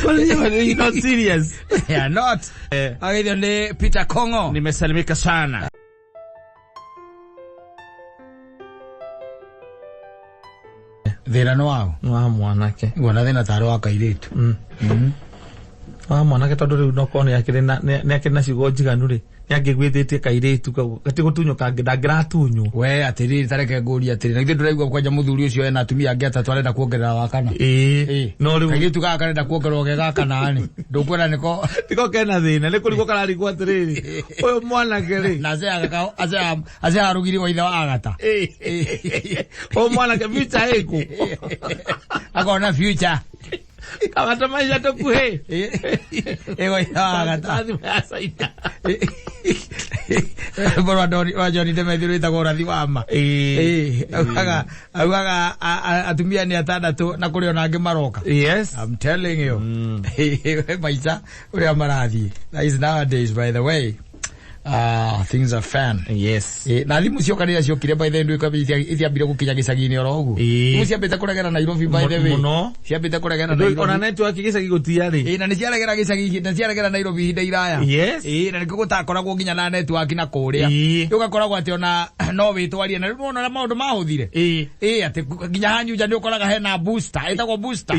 You're not serious. They are not. Agithio nĩ Peter Kongo. Nimesalimika sana. Thĩna nĩ wao. Wa mwanake. Nguona thĩna tarĩ wa kairĩtu. Wa mwanake tondũ rĩu nokorwo nĩ akĩrĩ na ciugo njiganu rĩ nĩ angĩgwĩthĩtie kairĩtu kau gati gũtunywo kangĩ ndangĩratunywo. We atĩrĩrĩ, tareke ngũrie atĩrĩ, na ithuĩ ndũraigua kwanja mũthuri ũcio ena atumia angĩ atatũ arenda kuongerera wa kana. No rĩu Kairĩtu gaka karenda kuongererwo ge gaka nani ndũkuona nĩko tiko kena thĩna nĩ kũrigwo kararigwo atĩrĩrĩ ũyũ mwanake rĩ na aceaga rũgiri wa ithe wa Agata. Ũyũ mwanake future ĩkũ? Akona future Kamata maisha tũkuhĩ. Ĩgo ithe wa Agata. Thimũ ya Caina. Mũrũ wa John Demethi wĩtagwo ũrathi wa ma. Augaga atumia nĩ atandatũ na kũrĩ ona angĩ maroka. I'm telling you. Maica ũrĩa marathiĩ. That is nowadays, by the way. Things are fun. Na thimũ cioka rĩrĩa ciokire, by the way, nduĩka itiambire gũkinya gĩcagi-inĩ oro ũguo. Thimũ ciambĩte kũregera Nairobi, by the way. Mũno. Ciambĩte kũregera Ona Nairobi. Network gĩcagi gũtiarĩ. Na nĩ ciaregera gĩcagi na ciaregera Nairobi ihinda iraya. Na nĩkĩo gũtakoragwo nginya na network na kũrĩa. Rĩu ũgakoragwo atĩ ona no wĩtwarie na rĩu nĩwona ũrĩa maũndũ mahũthire. Atĩ nginya hanyu nja nĩ ũkoraga hena booster, ĩtagwo booster.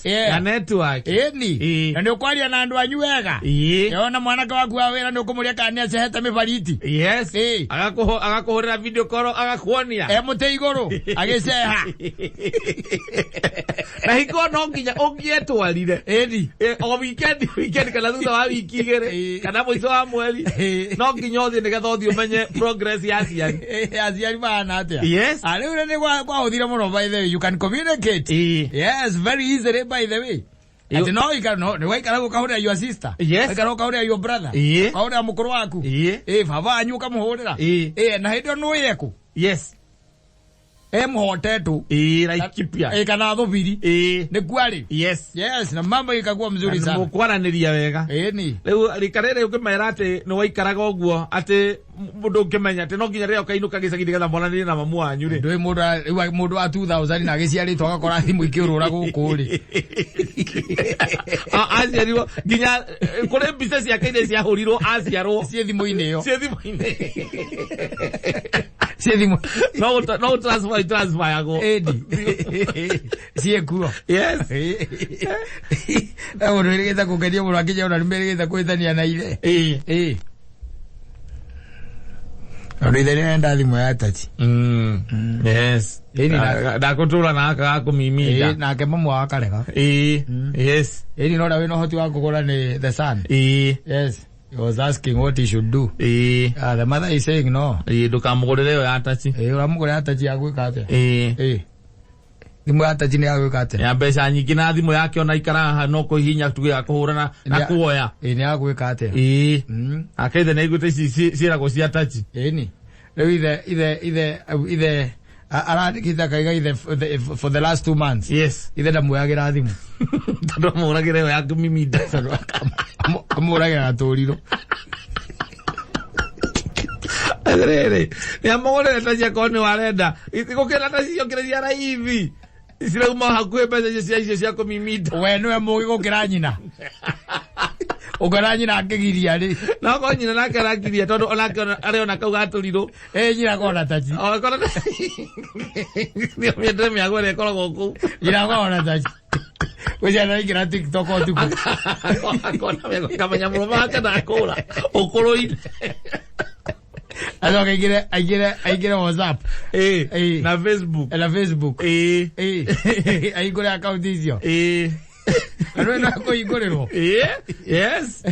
Ya network. Ĩni. Na nĩ ũkwaria na andũ anyu wega. Ona mwanake waku wa wĩra nĩ ũkũmũria kana nĩ acehete mĩbariti. Agakũhũrĩra video call agakuonia. E mũtĩ igũrũ agĩceha. Na hingo no nginya ũngĩetwarire. O weekend kana thutha wa wiki 2 kana mũico wa mweri no nginya ũthiĩ nĩgetha ũthiĩ ũmenye progress ya aciari. Aciari mahana atĩa? Yes. Ah, rĩu nĩ kwahũthire mũno, by the way. You can communicate. Yes, very easily, by the way. Atĩ no ikara no nĩ waikara ũkahũrĩra your sister. Yes. Waikara ũkahũrĩra your brother. Ĩĩ. Ũkahũrĩra mũkũrũ waku. Ĩĩ. Ĩĩ baba wanyu ũkamũhũrĩra. Ĩĩ. Ĩĩ na hĩndĩ ĩyo nĩ ekũ. Yes. E mũhotetũ. Ĩĩ Laikipia. Ĩĩ kana thũbiri. Ĩĩ. Nĩ kwari. Yes. Yes, na mambo ikakuwa mzuri sana. Mũkwaranĩria wega. Ĩĩ ni. Rĩu rika rĩrĩ ũngĩmera atĩ nĩ waikaraga ũguo atĩ mũndũ ũngĩmenya atĩ no nginya rĩrĩa ũkainũka gĩcagi nĩgetha mwananĩrie na mamu wanyu rĩ. Ndũĩ mũndũ rĩu mũndũ wa 2000 na agĩciarĩtwo agakora thimũ ikĩũrũra gũkũ rĩ. Aciarirwo nginya kũrĩ mbica ciake iria ciahũrirwo aciarwo Ciĩ thimũ-inĩ ĩyo. ciĩ thimũ-inĩ. Ciĩ thimũ. No transfer transfer yagwo. Ĩni. Ciĩ kuo. Yes. Mũndũ wĩrĩgĩte kũngenia mũno akĩnya ona nĩmerĩgĩte kũhĩtania na ithe. Ĩĩ. Ĩĩ. Tondũ ithe nĩarenda thimũ ya tachi. Yes. Ĩni na- Ndakũtũra na gaka gakũmiminda. Ĩĩ, nake mamu wao akarega. Ĩĩ. Yes. Ĩni no ũrĩa wĩna ũhoti wa kũgũra nĩ the son. Ĩĩ. Yes. He was asking what he should do. Ĩĩ. Ah, the mother is saying no. Ĩĩ ndũkamũgũrĩre ĩyo ya tachi. Ĩĩ, ũramũgũrĩra tachi ya gwĩka atĩa? Ĩĩ. Ĩĩ. Thimũ ya tachi nĩ ya gwĩka atĩa? Ya mbeca nyingĩ na thimũ yake ona ikara haha no kũhihinya tu ya kũhũra na Ya- kuoya. Ĩĩ, nĩ ya gwĩka atĩa? Ĩĩ. Mm. Ake ithe nĩaiguĩte ici ciĩragwo cia tachi. Ĩni. Rĩu ithe ithe ithe ithe arandĩkĩte akaiga ithe for the last 2 months. Yes. Ithe ndamuoyagĩra thimũ. Tondũ amũhũragĩra ĩyo ya kũmiminda. Tondũ amũhũragĩra gatũrirũ. Atĩrĩrĩ, nĩamũgũrĩre tachi akorwo nĩ warenda. Gũkĩra tachi icio kĩrĩ cia raithi. Cirauma hakuhĩ mbeca icio cia icio cia kũmiminda. We nĩwe mũgĩ gũkĩra nyina. Ũkora nyina akĩgiria rĩ. No korwo nyina nake arakiria tondũ onake arĩ ona kau gatũrirũ. Ĩ nyina akona tachi. Okorwo nĩamĩendere mĩago ĩrĩa ĩkoragwo kũu. Nyina akona tachi. Gũciana aingĩra TikTok ũtukũ. Akona mĩago akamenya mũrũme wake ndakũra ũkũrũ-inĩ. Acoka aingĩre aingĩre aingĩre WhatsApp. Ĩĩ. Ĩĩ. Na Facebook. Na Facebook. Ĩĩ. Ĩĩ. Ahingũre akaunti icio. Ĩĩ. Na nĩwe no kũhingũrĩrwo. Ĩĩ. Yes.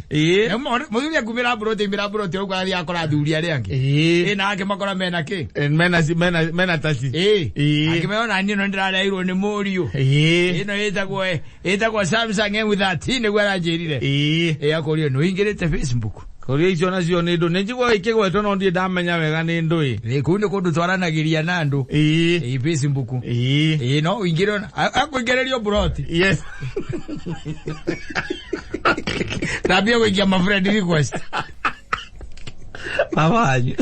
Ĩĩ. Mũthuri akumĩra mburoti aumĩra mburoti ũguo arathiĩ akora athuri arĩa angĩ. Ĩĩ. Ĩ na angĩ makora mena kĩ? Mena mena mena tachi. Ĩĩ. Ĩĩ. Angĩ mena niĩ no ndĩrareirwo nĩ mũriũ. Ĩĩ. Ĩno ĩtagwo Samsung M13 nĩguo aranjĩrire. Ĩĩ. Ĩ akũrio nĩ ũingĩrĩte Facebook. Kũria icio nacio nĩ ndũ. Nĩ njiguaga ikĩgwetwo no ndirĩ ndamenya wega nĩ ndũ ĩ. Ĩ kũu nĩ kũndũ twaranagĩria na andũ. Ĩĩ. Ĩ Facebook. Ĩĩ. Ĩ no ũingĩre ona akũingĩrĩrio mburoti. Yes. Nambia gũikia ma friend request. Baba wanyu.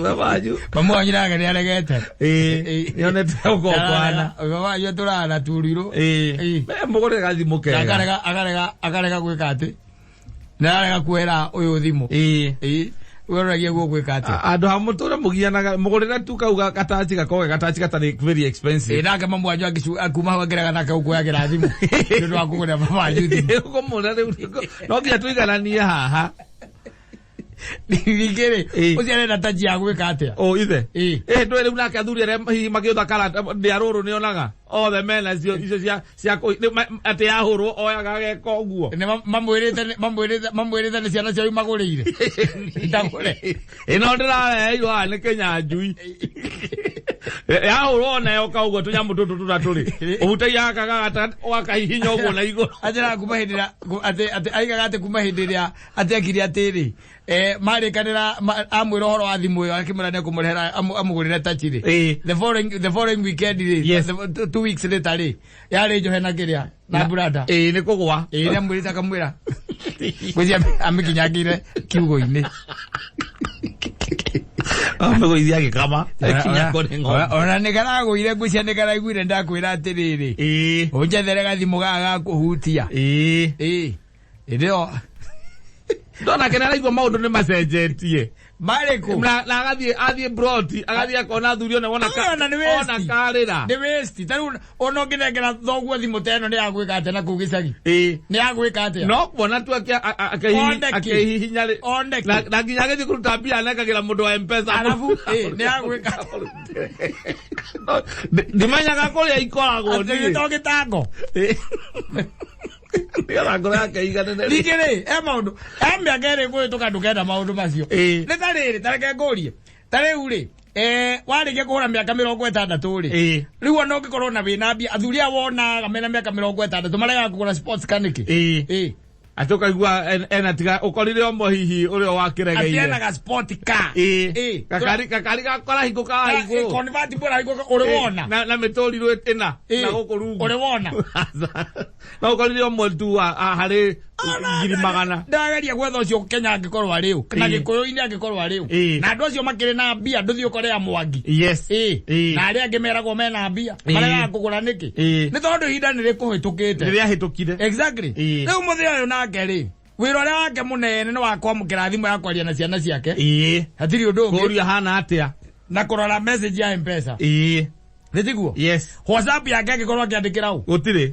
Baba wanyu. Mamu wanyu nake nĩ aregete. Ĩĩ. Nĩonete ũkokwana. Baba wanyu atũraga na turirũ. Ĩĩ. Ĩĩ. Mũgũrĩre gathimũ kega. Akarega akarega akarega gwĩka atĩ. Nĩ ararega kuoera ũyũ thimũ. Ĩĩ. Ĩĩ. Wĩroragia guo gwĩka atĩ. Andũ ha mũtũre mũgianaga mũgũrĩre tu kau gatachi gakorwo ge gatachi gatarĩ very Ĩ expensive. nake mamu wanyu akuma hau akĩrega nake ũkuoyagĩra thimũ. Nĩ ũndũ wa kũgũrĩra baba wanyu thimũ. Ũkũmũra rĩu no nginya tũigananie haha. Ningĩ rĩ, Ĩĩ. ũcio arenda tachi ya gwĩka atĩa? O ithe. Ĩĩ. Ĩ ndũĩ rĩu nake athuri arĩa hihi makĩũtha karata ndĩa rũrũ nĩonaga othe mena cio icio cia cia atĩ yahũrwo oyaga ageka ũguo. Nĩ mamwĩrĩte mamwĩrĩte mamwĩrĩte nĩ ciana ciao imagũrĩire. Ndagũre. Ĩno ndĩrareheirwo haha nĩ Kĩnyanjui. Yahũrwo ona yoka ũguo tũnyamũ tũtũ tũrĩa tũrĩ. Ũhutagia gaka gagata ũgakahihinya ũguo na igũrũ. Anjĩraga kuma hĩndĩ ĩrĩa atĩ atĩ aigaga atĩ kuma hĩndĩ ĩrĩa atĩ ekire atĩrĩ marĩkanĩra amwĩra ũhoro wa thimũ ĩyo akĩmwĩra nĩ ekũmũrehera amũgũrĩre tachi rĩ. Ĩĩ. The following weekend rĩ, Yes. 2 weeks later rĩ, yarĩ njohe na kĩrĩa na brada. Ĩĩ nĩ kũgwa. Ĩĩ nĩ amwĩrĩte akamwĩra. Ngwĩciria amĩkinyangĩire kiugo-inĩ. Amĩgũithia agĩkama. Akinyangwo nĩ ng'ombe. Ona nĩ karagũire ngwĩciria nĩ karaiguire ndakwĩra atĩrĩrĩ. Ĩĩ. Ũnjethere gathimũ gaka ga kũhutia. Ĩĩ. Ĩĩ. Hĩndĩ ĩyo Ndona kene araigua maũndũ nĩ macenjetie. marĩkũ? Na agathiĩ athiĩ broti agathiĩ akona athuri one wona Ona nĩ waste. ona karĩra. Nĩ waste. Ta rĩu ona ũngĩnengera thoguo thimũ ta ĩno nĩ ya gwĩka atĩa na kũu gĩcagi? Ĩĩ. Nĩ ya gwĩka atĩa? No kuona tu One kĩ? akĩhihinya rĩ. One kĩ? Na nginya agĩthiĩ kũruta mbia anengagĩra mũndũ wa M-Pesa. Arabu, ĩĩ, nĩ ya gwĩka Ndimenyaga kũrĩa ikoragwo Atĩ niĩ. gĩto gĩtango. Ĩĩ. Nĩgetha ngoro yake iganĩre. Ningĩ rĩ, he maũndũ, he mĩaka ĩrĩ kũhĩtũka ndũkenda maũndũ macio. Ĩĩ. Nĩ ta rĩrĩ, ta reke ngũrie. Ta rĩu rĩ, Warĩkia kũhũra mĩaka 60 rĩ, rĩu ona ũngĩkorwo na wĩna mbia, athuri aya wonaga mena mĩaka 60 maregaga kũgũra sports car nĩkĩ? Atĩ ũkaigua ena tiga ũkorire ũmwe hihi ũrĩa wakĩregeire. Atĩ ena ga sport car. Gakari gakarahingũ karahingũ. Convertible rahingũ ũrĩ wona. Na mĩtũrirũ ĩna na gũkũ rungu. Ũrĩ wona. No ũkorire ũmwe tu harĩ 100,000. Ndageria gwetha ũcio Kenya angĩkorwo arĩ ũ, na Gĩkũyũ-inĩ angĩkorwo arĩ ũ. Na andũ acio makĩrĩ na mbia, ndũthiĩ ũkore ya Mwangi. Na arĩa angĩ meragwo mena mbia, maregaga kũgũra nĩkĩ? Nĩ tondũ ihinda nĩ rĩkũhĩtũkĩte. Nĩ rĩahĩtũkire. Exactly. Rĩu mũthĩ ũyũ nake rĩ, wĩra ũrĩa wake mũnene nĩ wa kwamũkĩra thimũ ya kwaria na ciana ciake. Hatirĩ ũndũ ũngĩ. Kũũria hana atĩa. Na kũrora message ya M-Pesa. Nĩ tiguo? Yes. WhatsApp yake angĩkorwo akĩandĩkĩra ũ? Gũtirĩ.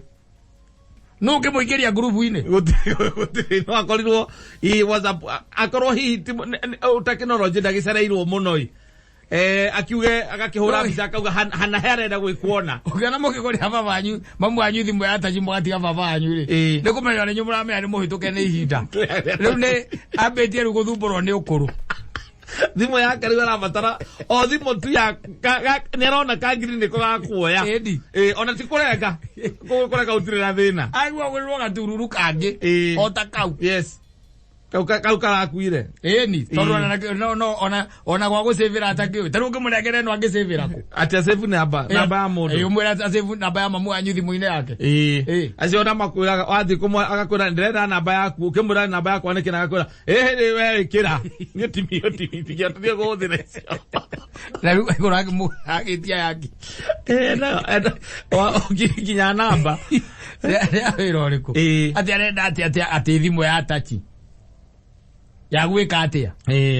Nũ ũngĩmũingĩria ngurubu-inĩ? Gũtirĩ. No akorirwo hihi WhatsApp, akorwo hihi tekinoronjĩ ndagĩcereirwo mũno ĩ. Akiuge agakĩhũra mbica akauga hana he arenda gwĩkuona. Ũngĩona mũkĩgũrĩra baba wanyu, mamu wanyu thimũ ya taji mũgatiga baba wanyu rĩ. Nĩ kũmenya nĩ inyuĩ mũramenya nĩ mũhĩtũke nĩ ihinda. Rĩu nĩ ambĩtie rĩu gũthumbũrwo nĩ ũkũrũ. Thimũ yake rĩu arabatara o thimũ tu ya nĩ arona kangiri nĩko gakuoya. Ĩni. Ona ti kũrenga. Kũrenga gũtirĩ na thĩna. Aigua gwĩrwo gatururu kangĩ. O ta kau. Yes. Kau kau karakuire. Ĩni, tondũ ona no no ona ona gwa gũcĩvĩra atakĩũĩ. Ta rĩu ũngĩmũnengera ĩno angĩcĩvĩra kũ? Atĩ acĩvu namba, namba ya mũndũ. Ũmwĩre acĩvu namba ya mamu wanyu thimũ-inĩ yake. Acio ona makwĩraga, wathiĩ kũmwe agakwĩra ndĩrenda namba yaku, ũkĩmwĩra namba yakwa nĩkĩ na agakwĩra, ĩhĩ we ĩkĩra. Niĩ ti niĩ ti niĩ, tiga tũthiĩ kũhũthĩra icio. Na rĩu agũra agĩtia yake. Na, wa, nginya namba. Rĩa wĩra ũrĩkũ? Atĩ arenda atĩ, atĩ, atĩ thimũ ya tachi. Ya gwĩka atĩa?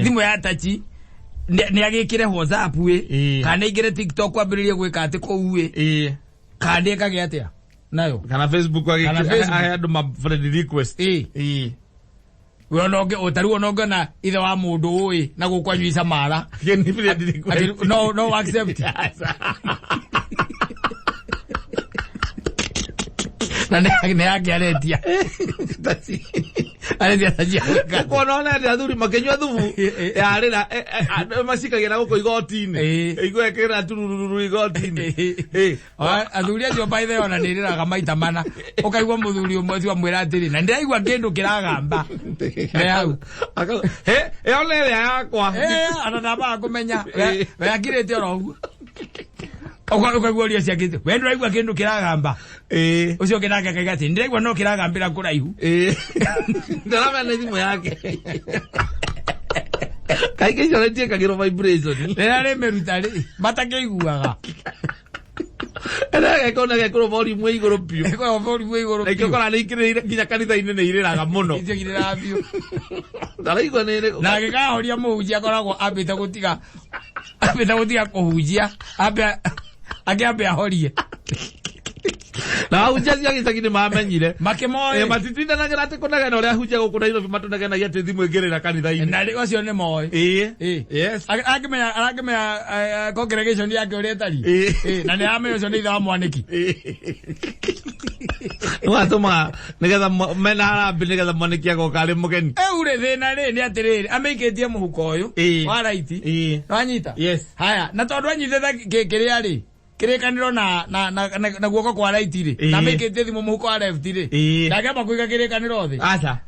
Thimũ ya tachi, nĩ agĩkĩre WhatsApp ĩ, kana aingĩre TikTok kwambĩrĩria gwĩka atĩ kũu ĩ. Kana nĩ ekage atĩa? Nayo. Kana Facebook Kana agĩkĩre, Facebook. ahe andũ ma friend request. We ona ũngĩ, o ta rĩu ona ũngĩona ithe wa mũndũ ũĩ na gũkũ anyui mara. Kĩni friend request. Akĩ, no, no accept. Na nĩ yake aretia. Aretia tachi ya gwĩka atĩa? Kuona ona atĩ athuri makĩnyua thubu, yarĩra, macikagia na gũkũ igoti-inĩ. Igua ĩkĩra turururu igoti-inĩ. Athuri acio by the way ona nĩ ĩrĩraga maita mana. Ũkaigua mũthuri ũmwe ũcio amwĩra atĩrĩ, na ndĩraigua kĩndũ kĩragamba. Nĩ hau. He, ĩyo nĩ ĩrĩa yakwa. Ona ndambaga kũmenya. We akirĩte oro ũguo. Ũkaigua ũrĩa ciakĩte. We ndũraigua kĩndũ kĩragamba. Ũcio ũngĩ nake akaiga atĩ, ndĩraigua no kĩragambĩra kũraihu. Ndaramenya nĩ thimũ yake. Kaingĩ icio nĩ ciĩkagĩrwo vibration. Rĩrĩa rĩmĩruta rĩ, matakĩiguaga. Ĩrĩa ĩgekwo na ĩgekĩrwo volume igũrũ biũ. Ĩgekĩrwo volume igũrũ Na ikĩo biũ. kora nĩ ikĩrĩire nginya kanitha-inĩ nĩ irĩraga mũno. Icio irĩraga biũ. Ndaraigua nĩ ĩrĩ- Na angĩkahoria mũhunjia akoragwo ambĩte gũtiga, ambĩte gũtiga kũhunjia, ambe, angĩambe ahorie. Na ahunjia acio a gĩcagi nĩ mamenyire. Makĩmoĩ. Matitindanagĩra atĩ kũnegena ũrĩa ahunjia gũkũ Nairobi matũnegenagia atĩ thimũ ĩngĩrĩra kanitha-inĩ. Na rĩ, acio nĩ moĩ. Yes. Arangĩmenya congregation yake ũrĩa ĩtariĩ. Na nĩ aramenya ũcio nĩ ithe wa mwanĩki. Nĩ watũmaga nĩgetha mena harambee nĩgetha mwanĩki agoka arĩ mũgeni. Rĩu rĩ, thĩna rĩ, nĩ atĩrĩrĩ, amĩikĩtie mũhuko ũyũ wa right. Nĩwanyita? Yes. Haya, na tondũ anyitĩte kĩrĩa rĩ, kĩrĩkanĩro na guoko kwa right rĩ, na amĩikĩtie thimũ mũhuko wa left rĩ, ndangĩamba kũiga kĩrĩkanĩro thĩ. Aca.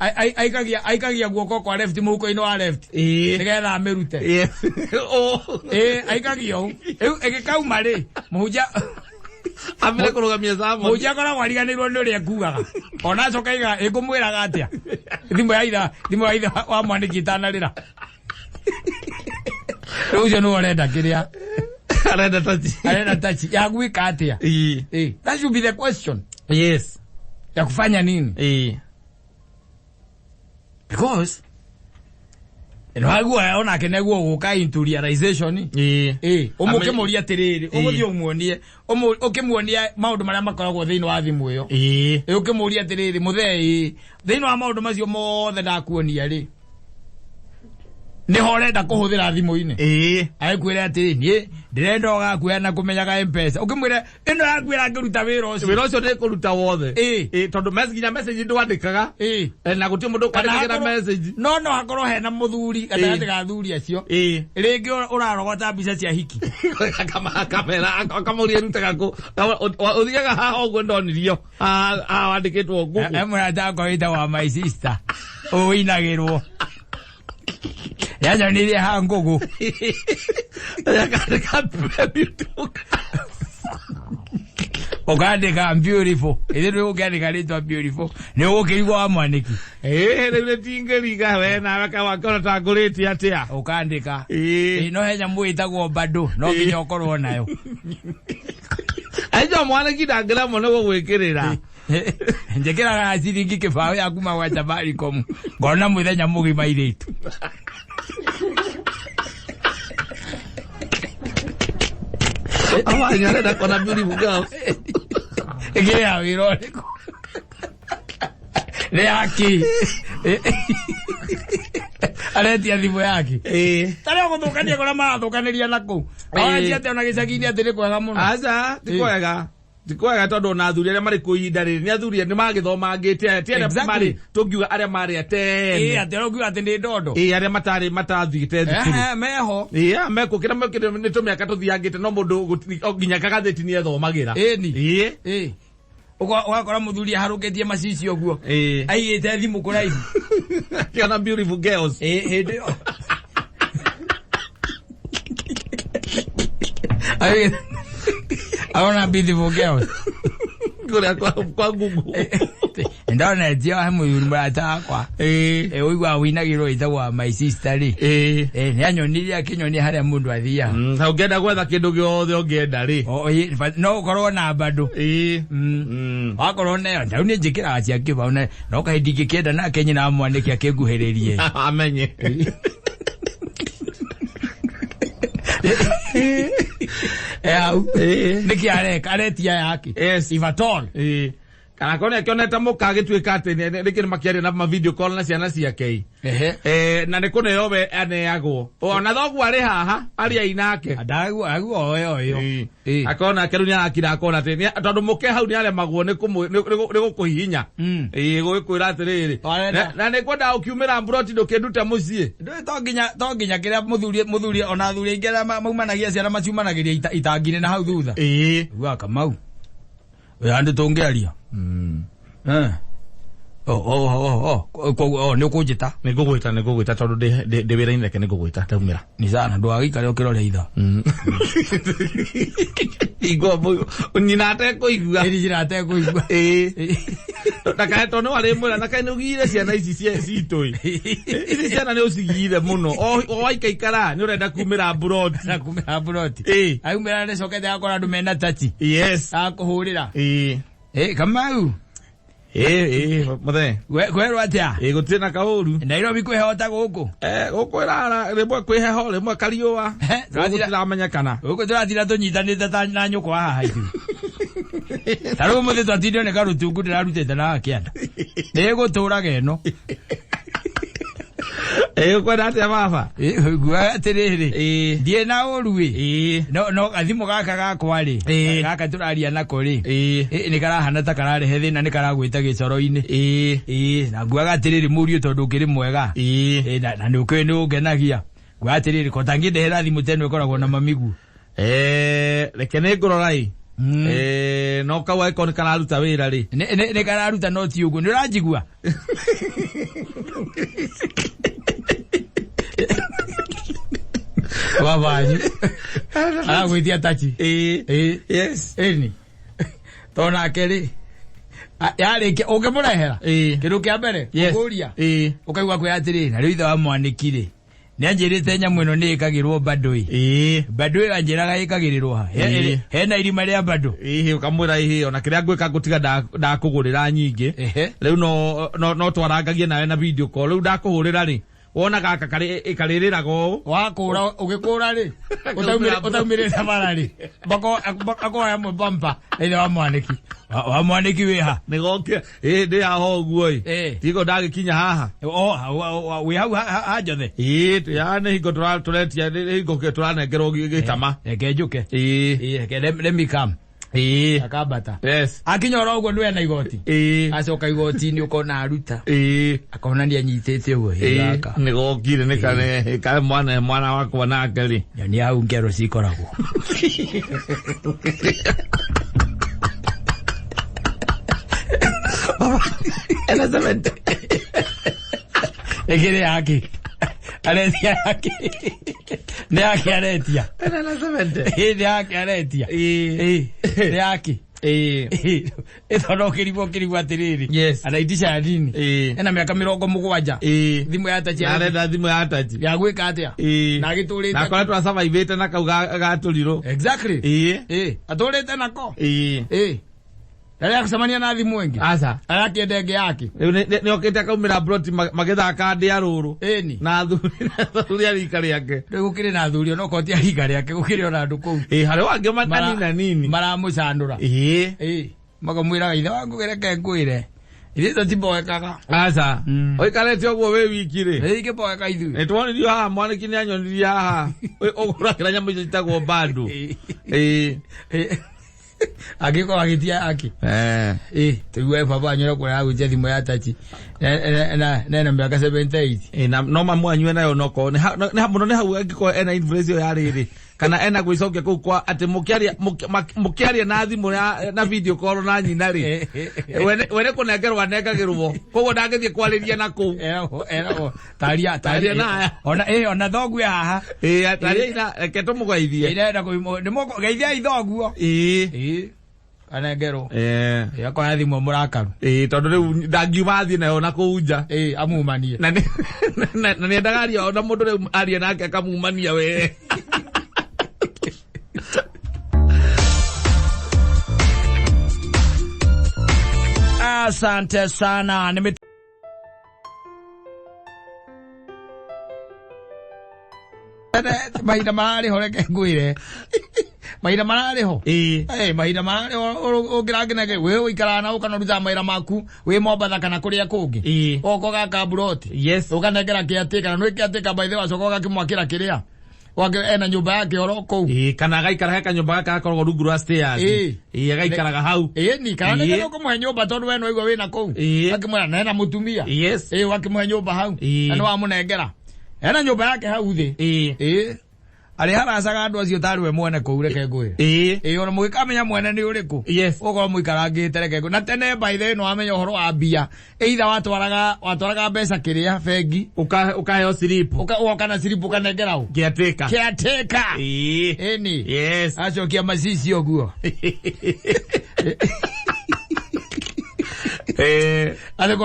Aikagia guoko kwa left mũhuko-inĩ wa left. Nĩgetha amĩrute. Yes. Oh. Aikagia ũũ. Rĩu ĩgĩkauma rĩ, mũhunjia Ambire kũrũgamia sermon. Mũhunjia akoragwo ariganĩirwo nĩ ũrĩa ekuaga. Ona acoka aiga, ĩngũmwĩraga atĩa? Thimũ ya ithe, thimũ ya ithe wa mwanĩki ĩtanarĩra. Rĩu ũcio nĩwe ũrenda kĩrĩa. Arenda tachi. Arenda tachi. Ya gwĩka atĩa? That should be the question. Yes. Ya kufanya nini? Because nĩwaigua onake nĩguo gũka into realization. Ũmũkĩmũria atĩrĩrĩ, ũgũthiĩ ũmuonie, ũkĩmuonie maũndũ marĩa makoragwo thĩinĩ wa thimũ ĩyo. Ũkĩmũria atĩrĩrĩ, mũthee, thĩinĩ wa maũndũ macio mothe ndakuonia rĩ, Nĩho ũrenda kũhũthĩra thimũ-inĩ. Ĩĩ. Agĩkwĩra atĩrĩ, niĩ ndĩrenda ũgakuoya na kũmenyaga Mpesa. Ũkĩmwĩre ĩno yaku ĩrangĩruta wĩra ũcio. Wĩra ũcio nĩ kũruta wothe. Ĩĩ. Ĩĩ, tondũ nginya message ndwandĩkaga. Ĩĩ. Na gũtirĩ mũndũ Kana ũkwandĩkagĩra message. No hakorwo hena mũthuri gatagatĩ ga athuri acio. Ĩĩ. Rĩngĩ ũrarogota mbica cia hiki. Kamera akamũria rutaga kũ. Ũthiaga haha ũguo ndonirio. Haha wandĩkĩtwo Google. He mũrata wakwa wĩtagwo my sister. Ũinagĩrwo. Yanyonirie ha ngũgũ. Akandĩka beautiful. Ũkandĩka beautiful. Ithuĩ ndũgũkĩandĩka rĩtwa beautiful. Nĩ ũgũkĩigua wa mwanĩki. Ĩĩ, rĩu rĩtingĩringa we nawe kawakĩona ta ngũrĩtie atĩa. Ũkandĩka. Ĩĩ. Ĩĩ, no he nyamũ ĩtagwo bado no nginya ũkorwo nayo. Aijo mwanĩki ndangĩremwo nĩ gũgwĩkĩrĩra. Njĩkĩraga ciringi kĩbaũ ya kuma gwa Safaricom ngona mũthenya mũgima irĩtu. Awanya arenda kuona beautiful girls. Ĩkĩrĩ ya wĩra ũrĩkũ? Nĩ yaki. Aretia thimũ yaki. Ĩĩ. Tarĩ gũthũkania kũrĩa marathũkanĩria na kũu. Aretia atĩ ona gĩcagi-inĩ atĩ nĩ kwega mũno. Aca, ti kwega. Ti kwega tondũ ona athuri arĩa marĩ kuo ihinda rĩrĩ nĩ athuri nĩ magĩthomangĩte aya ti arĩa Exactly. marĩ tũngiuga arĩa marĩ Ĩĩ, atene. atĩ ũrauga atĩ nĩ ndondo. Ĩĩ, arĩa matarĩ matathiĩte thukuru. Ehe, meho. Ĩĩ, mekũ kĩrĩa mekĩte nĩ tũmĩaka tũthiangĩte no mũndũ nginya kagathĩti nĩ ethomagĩra. Ĩni. Ĩĩ. Ĩĩ. Ũgakora mũthuri aharũkĩtie macici ũguo. Ĩĩ. Aigĩte thimũ kũraihu. Akĩona beautiful girls. Ĩĩ, hĩndĩ ĩyo. Aigĩte- Arona beautiful girls. Kũrĩa kwa Google. Ndona etio he mũthuri mũrata wakwa. Ĩĩ. Ĩ, ũiguaga wĩinagĩrwo ĩtagwo my sister rĩ. Ĩĩ. Ĩ, nĩ anyonirie akĩnyonia harĩa mũndũ athiaga. Na ũngĩenda gwetha kĩndũ gĩothe ũngĩenda rĩ. O, ĩ, no ũkorwo na bado. Ĩĩ. Wakorwo nayo ndau nĩ njĩkĩraga cia kĩbaũ na no kaĩ ndingĩkĩenda nake nyina wa mwanĩki akĩnguhĩrĩrie. Amenye. Hau. Ĩĩ. Nĩkĩ areka aretia yake. Yes. If at all. Ĩĩ. Kana korwo nĩakĩonete mũka agĩtuĩka atĩ rĩngĩ nĩmakĩaria na ma video call na ciana ciake. Ehe. Na nĩ kũneo we aneagwo. Ona thoguo arĩ haha arĩ ainake. Ndagu agu oyo oyo. Ĩĩ. Akona ake rĩu nĩarakira akona atĩ tondũ mũke hau nĩaremagwo nĩ gũkũhihinya. Ĩĩ, gũgĩkwĩra atĩrĩrĩ. Arenda. Na nĩngwenda ũkiumĩra mburoti ndũkĩndute mũciĩ. Ndũĩ to nginya kĩrĩa mũthuri ona athuri aingĩ arĩa maumanagia ciana maciumanagĩria itangi-inĩ na hau thutha. Ĩĩ. Ugaga Kamau. Wĩ handũ tũngĩaria. Eh. Oh, oh, oh, oh, koguo nĩ ũkũnjĩta. Nĩngũgwĩta nĩngũgwĩta tondũ ndĩ wĩra-inĩ reke nĩngũgwĩta ndaumĩra. Nĩ sana ndũgagĩikare ũkĩrore ithaa. Igua nyina atekũigua. Ĩri njĩra atekũigua. Ĩĩ. Ndakae tondũ nĩ warĩmwĩra ndakae nĩ ũgire ciana ici citũ ĩ. Ici ciana nĩ ũcigire mũno. O waikaikara nĩ ũrenda kumĩra mburoti. Na kumĩra mburoti. Ĩĩ. Aumĩra nĩcokete akora andũ mena tachi. Yes. Akũhũrĩra. Ĩĩ. Ĩ Kamau. Ĩĩ, ĩĩ, mũthee. Kwerwo atĩa? Ĩĩ, gũtirĩ na kaũru. Nairobi kwĩhota gũkũ. Gũkũ ĩrara rĩmwe kwĩ heho rĩmwe kariũa. Gũkũ gũtiramenyekana. Gũkũ tũratira tũnyitanĩte ta na nyũkwa haha ithuĩ. Ta rĩu ũmũthĩ twatindio nĩ karũtungu ndĩrarutĩte na gakĩanda. Nĩgũtũraga ĩno. Ĩĩ, ũkwenda atĩa baba? Ĩ, nguaga atĩrĩrĩ. Ĩĩ. Ndiĩ na ũru ĩ. Ĩĩ. No gathimũ gaka gakwa rĩ. Ĩĩ. Gaka tũraria nako rĩ. Ĩĩ. Ĩ, nĩ karahana ta kararehe thĩna nĩ karagwĩta gĩcoro-inĩ. Ĩĩ. Ĩĩ, na nguaga atĩrĩrĩ mũriũ tondũ ũkĩrĩ mwega. Ĩĩ. Ĩ, na nĩ ũkĩũĩ nĩ ũngenagia. Nguaga atĩrĩrĩ ko tangĩndehera thimũ ta ĩno ĩkoragwo na mamiguo. Reke nĩ ngũrora ĩ. No kau angĩkorwo nĩ kararuta wĩra rĩ. Nĩ kararuta no ti ũguo. Nĩ ũranjigua? Babanyu. Aragwĩtia tachi. Ĩĩ. Ĩĩ. Yes. Ĩni. Tondũ nake rĩ yarĩkia ũngĩmũrehera Ĩĩ. kĩndũ kĩa mbere Yes. ũkũria Ĩĩ. ũkaigua kwĩra atĩrĩrĩ na rĩu ithe wa mwanĩki rĩ nĩ anjĩrĩte nyamũ ĩno nĩ ĩkagĩrwo bando ĩ Ĩĩ. bando ĩyo anjĩraga ĩkagĩrĩrwo ha Ĩĩ. Hena irima rĩa bando. Ĩĩ, ũkamwĩra ĩhĩ ona kĩrĩa ngwĩka ngũtiga ndakũgũrĩra nyingĩ. Ehe. Rĩu no twarangagie nawe na video call. Rĩu ndakũhũrĩra rĩ Wona gaka karĩrĩraga ũũ. Wakũra ũgĩkũra rĩ, ũtaumĩrĩte bara rĩ, akoya bampa ĩrĩa wa mwanĩki wa mwanĩki wĩ ha? Nĩgoke ĩ ndĩ haha ũguo ĩ. Tigo ndagĩkinya haha. O wĩ hau ha Njothe? Ĩ twĩ haha, nĩ hingo tũretia, nĩ hingo tũranengerwo gĩtama. Reke njũke. Ĩ. Reke let me come. Ĩ. Akambata. Yes. Akinya oro ũguo nĩwe na igoti. Ĩ. Acoka igoti-inĩ ũkona aruta. Ĩ. Akona nĩ anyitĩte ũguo. Ĩ. Gaka. Nĩgokire nĩ kane mwana wakwa nake rĩ. Nyonia hau ngero cikoragwo. Ena 70. Ĩkĩrĩ yake. Aretia yake. Nĩ yake aretia. Ena 70. Ĩ nĩ yake aretia. Ĩ. Ĩ nĩ yake. Ĩ. Ĩtondũ ũkĩrigwo ũkĩrigwo atĩrĩrĩ. Yes. Anaitisha ya nini? Ĩ. Ena mĩaka 70. Ĩ. Thimũ ya tachi. Na arenda thimũ ya tachi. Ya gwĩka atĩa? Ĩ. Na agĩtũrĩte. Na akoretwo asurvivĩte na kau gatũrirũ. Exactly. Ĩ. Ĩ. Atũrĩte nako. Ĩ. Ĩ. Rĩrĩa acemania na thimũ ĩngĩ. Aca. Arakĩenda ĩngĩ yake. Rĩu nĩ okĩte akaumĩra broti magĩthaka ndĩa rũrũ. Ĩni. Na athuri a rika rĩake. Rĩu gũkĩrĩ na athuri onokorwo ti a rika rĩake, gũkĩrĩ ona andũ kũu. Ĩ, harĩ wangĩ manini nini. Maramũcanũra. Ĩ. Ĩ. Makamwĩraga ithe wangu reke ngwĩre. Ithuĩ tũtimboekaga. Aca. Ũikarĩte ũguo wĩ wiki rĩ. Nĩ ingĩmboeka ithuĩ. Nĩ twonirio haha, mwanĩki nĩ anyonirie haha. Ũgũragĩra nyamũ icio citagwo bando. Ĩ. Angĩkorwo agĩtia aki. Ĩ, tũigue baba anyore kũrĩa agwĩtia thimũ ya tachi. Na na mĩaka 78. Ĩ, na no mamu anyue nayo noko nĩ mũno nĩ hau angĩkorwo ena influence ĩyo ya rĩrĩ kana ena gwĩcokia kũu kwa atĩ mũkĩaria na thimũ na video call na nyina rĩ, we nĩ kũnengerwo anengagĩrwo, koguo ndangĩthiĩ kwarĩria na kũu. Eragwo taria taria na aya. Ona ĩ ona thoguo haha. Ĩ, taria ina reke tũmũgeithie. Irenda kũimwo nĩ mũkũ geithiai thoguo. Ĩ. Ĩ, anengerwo. Ĩ, akoya thimũ mũrakaru. Ĩ, tondũ rĩu ndangiuma athiĩ nayo na kũu nja. Ĩ, amumanie. Na nĩ endaga aria ona mũndũ rĩu aria nake akamumania we. Asante sana. Mahinda mararĩ ho, reke ngwĩre mahinda mararĩ ho. Ĩ. Mahinda mararĩ ho ũngĩrangenage wĩ ũikaraga na ũkana ũrutaga mawĩra maku wĩ Mombatha kana kũrĩa kũngĩ. Ĩ. Ũgoka ũgaka mburoti. Yes. Ũkanengera kĩatĩka na nĩ kĩatĩka by the way wacoka ũgakĩmwakĩra kĩrĩa. Wake ena nyũmba yake oro kũu. Ĩ, kana agaikara he kanyũmba gaka gakoragwo rungu rwa stairs. Ĩ. Ĩ, agaikaraga hau. Ĩ, ni kana Ĩ. nĩ ũkũmũhe nyũmba tondũ we no igua wĩna kũu. Ĩ. Akĩmwĩra na ena mũtumia. Yes. Ĩ, ũgakĩmũhe nyũmba hau. Ĩ. Na nĩ wamũnengera. Ena nyũmba yake hau thĩ. Ĩ. Ĩ. Arĩ haracaga andũ acio tarĩ we mwene kũu, reke ngwĩre. Ĩ. Ĩ, ona mũgĩkamenya mwene nĩ ũrĩkũ. Yes. Ũkorwo mũikarangĩte, reke ngwĩre. Na tene by the way no wamenya ũhoro wa mbia. Either watwaraga mbeca kĩrĩa bengi. Ukaheo slip. Ũgoka na slip ũkanengera ũ? Caretaker. Caretaker. Ĩ. Ĩni. Yes. Acokia macici ũguo. Atĩ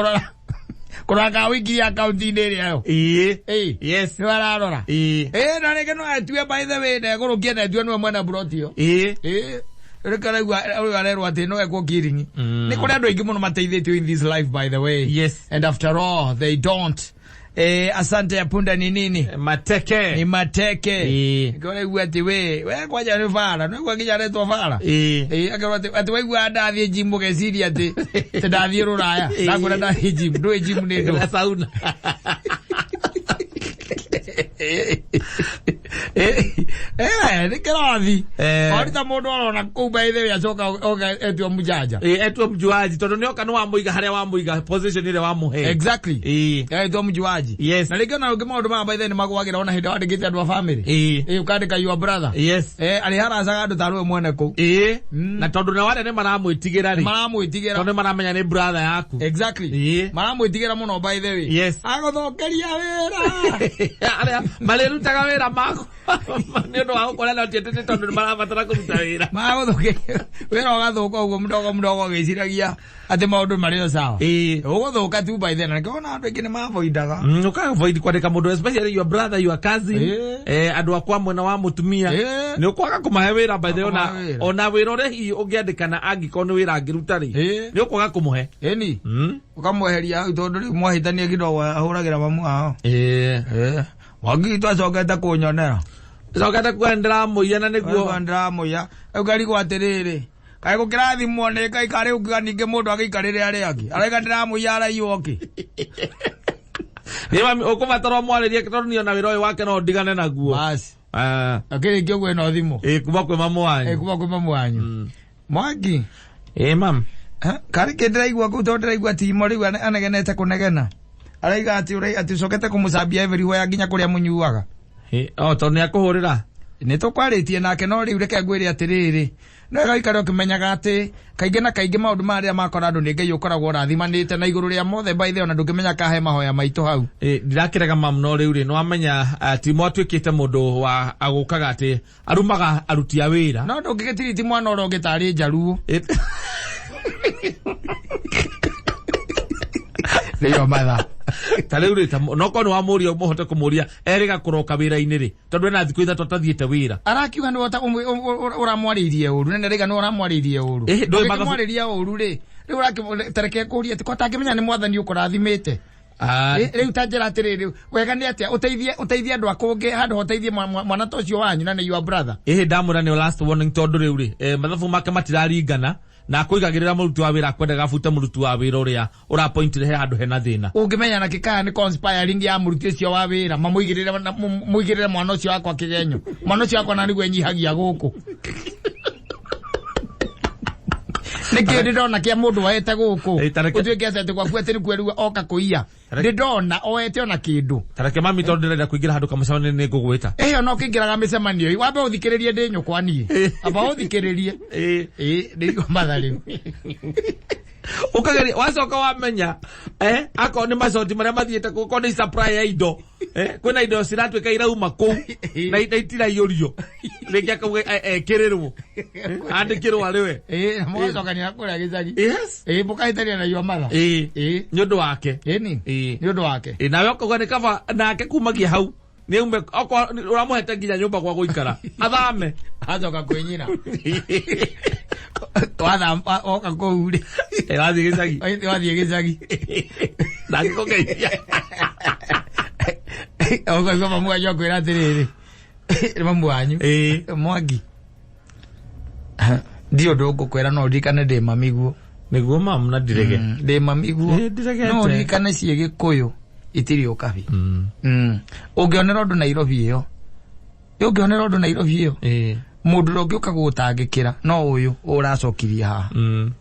kũrora kana ũikirie akaunti-inĩ ĩrĩa yo. Ĩ. Ĩ. Yes. Nĩwe ararora. Ĩ. Ĩ, na rĩngĩ no etue by the way ndegũrũkia na etue nĩwe mwene mburoti ĩyo. Ĩ. Ĩ. Rĩu araigua ũyũ arerwo atĩ no ekwo kiringi. Nĩ kũrĩ andũ aingĩ mũno mateithĩtio in this life by the way. Yes. And after all they don't. Asante ya punda ni nini? Mateke. Ni mateke. Ĩ. Nĩkĩo ũraigua atĩ we kwanja nĩ bara, nĩ nginya aretwo bara. Ĩ. Ĩ, akerwo atĩ waigua ndathiĩ gym ũgeciria atĩ ndathiĩ rũraya. Ĩ. Ndakwĩra ndathiĩ gym, ndũĩ gym nĩ ndũ. Na sauna. Nĩ kĩrathi. Eh. Orita mũndũ arona kũu by the way acoka oka etwo mũjanja. Ĩ, etwo mjuaji tondũ nĩ oka nĩ wamũiga harĩa wamũiga position ĩrĩa wamũhe. Exactly. Ĩ. Etwo mjuaji. Yes. Na rĩngĩ ona ũngĩ maũndũ maya by the way nĩ magwagĩra ona hĩndĩ wandĩkĩte andũ a family. Ĩ. Ĩ, ũkandĩka your brother. Yes. Arĩ haracaga andũ tarĩ we mwene kũu. Ĩ. Na tondũ nao arĩa nĩ maramwĩtigĩra rĩ. Maramwĩtigĩra. Tondũ nĩ maramenya nĩ brother yaku. Exactly. Ĩ. Maramwĩtigĩra mũno by the way. Yes. Agũthũkĩria wĩra. Arĩa marĩrutaga wĩra maku nĩ Nĩ ũndũ wa gũkora no ti atĩ nĩ tondũ nĩ marabatara kũruta wĩra. Magũthũkĩria wĩra ũgathũka ũguo mdogo mdogo ũgĩciragia atĩ maũndũ marĩ o sawa. Ũgũthũka tu by then, na nĩkĩo ona andũ aingĩ nĩ mavoidaga. Ũka-avoid kwandĩka mũndũ, especially your brother, your cousin, andũ akwa mwena wa mũtumia, nĩ ũkwaga kũmahe wĩra by the way, ona Kũmahe wĩra. Ona wĩra ũrĩa hihi ũngĩandĩkana angĩkorwo nĩ wĩra angĩruta rĩ, nĩ ũkwaga kũmũhe. Ĩni ũkamweheria hau tondũ rĩu mwahĩtania kidogo ahũragĩra mamu wao. Mwangi witũ acokete kũnyonera. Cokete kuga ndĩramũiya na nĩguo. Nĩguo ndĩramũiya. Rĩu ngarigwo atĩrĩrĩ, kaĩ gũkĩrathimwo nĩ Ngai karĩ ũkiuga ningĩ mũndũ agĩikarĩre arĩa angĩ araiga ndĩramũiya araiywo kĩ? Nĩ mami ũkũbatara ũmwarĩrie tondũ niĩ ona wĩra ũyũ wake no ndigane naguo. Basi. Ah, akĩrĩkia ũguo ĩno thimũ. Kuma kwĩ mamu wanyu. Kuma kwĩ mamu wanyu Mwangi. Mam. Karĩ kĩ ndĩraigua kũu tondũ ndĩraigua timo rĩu anegenete kũnegena araiga atĩ atĩ ũcokete kũmũcambia everywhere nginya kũrĩa mũnyuaga. Oh, tondũ nĩ akũhũrĩra. Nĩ tũkwarĩtie nake, no rĩu reke ngwĩre atĩrĩrĩ, no wega ũikare ũkĩmenyaga atĩ kaingĩ na kaingĩ maũndũ maya rĩrĩa makora andũ nĩ Ngai ũkoragwo ũrathimanĩte na igũrũ rĩa mothe. By the way, ona ndũngĩmenya kahe mahoya maitũ hau. Ndirakĩrega mam, no rĩu rĩ, nĩ wamenya timo atuĩkĩte mũndũ wa agũkaga atĩ arumaga aruti a wĩra. No ndũngĩgĩtiriti mwana ũrĩa ũngĩ tarĩ njaruo. Nĩyo matha. Ta rĩu rĩ, no korwo nĩ wamũria mũhote kũmũria erĩga kũroka wĩra-inĩ rĩ, tondũ ena thikũ 3 atathiĩte wĩra. Arakiuga nĩ wota ũramwarĩirie ũru na nĩraiga nĩ ũramwarĩirie ũru. Ndũĩ mathabu- Ũngĩkĩmwarĩria ũru rĩ, rĩu ũrakĩtareke kũria atĩ ko atangĩmenya nĩ mwathani ũkũrathimĩte. Rĩu ta njĩra atĩrĩrĩ, wega nĩ atĩa ũteithie andũ a kũngĩ handũ ha ũteithie mwana ta ũcio wanyu na nĩ your brother? Ĩhĩ, ndamwĩra nĩ last warning tondũ rĩu rĩ, mathabu make matiraringana na akũigagĩrĩra mũruti wa wĩra akwendaga abute mũruti wa wĩra ũrĩa ũrapointire he handũ hena thĩna. Ũngĩmenya na kĩkaya nĩ conspiring ya mũruti ũcio wa wĩra mamũigĩrĩre na- mũigĩrĩre mwana ũcio wakwa kĩgenyo, mwana ũcio wakwa na nĩguo enyihagia gũkũ nĩkĩ ndĩndona kĩa mũndũ oete gũkũ. Ũtuĩke atĩ gwaku atĩ nĩkuo rĩu oka kũiya ndĩndona oete ona kĩndũ. Tareke mami, tondũ ndĩrenda kũingĩra handũ kamũcemanio nĩ ngũgwĩta. Ĩyo no kĩingĩraga mĩcemanio ĩ, wambe ũthikĩrĩrie ndĩ nyũkwa niĩ, amba ũthikĩrĩrie. Ĩ nĩ matha rĩu. Ũkageria wacoka wamenya, akorwo nĩ macoti marĩa mathiĩte kũu, akorwo nĩ supply ya indo, kwĩna indo ciratuĩka irauma kũu na itiraiyũrio rĩngĩ akauga ekĩrĩrwo andĩkĩrwo arĩ we. Ĩ na mũgacokania kũrĩa gĩcagi. Ĩ mũkahĩtania na your mother. Nĩ ũndũ wake. Ĩni. Nĩ ũndũ wake. Nawe ũkauga nĩ kaba nake kumagia hau nĩ aume, okorwo ũramũhete nginya nyũmba gwa gũikara athame. Acoka kwĩ nyina wathamba oka kũu rĩ. Wathiĩ gĩcagi. Wathiĩ gĩcagi. Nake kũgeithia. Ũkaigua mamu wanyu akwĩra atĩrĩrĩ, mamu wanyu Mwangi, ndi ũndũ ngũkwĩra no ũririkane ndĩ mamiguo. Nĩguo mam, na ndirege. Ndĩ mamiguo. Ndiregete. No ũririkane ciĩ gĩkũyũ itirĩ ũkabi. Ũngĩonera ũndũ Nairobi ĩyo, ũngĩonera ũndũ Nairobi ĩyo, mũndũ ũrĩa ũngĩũka gũgũtangĩkĩra no ũyũ ũracokirie haha,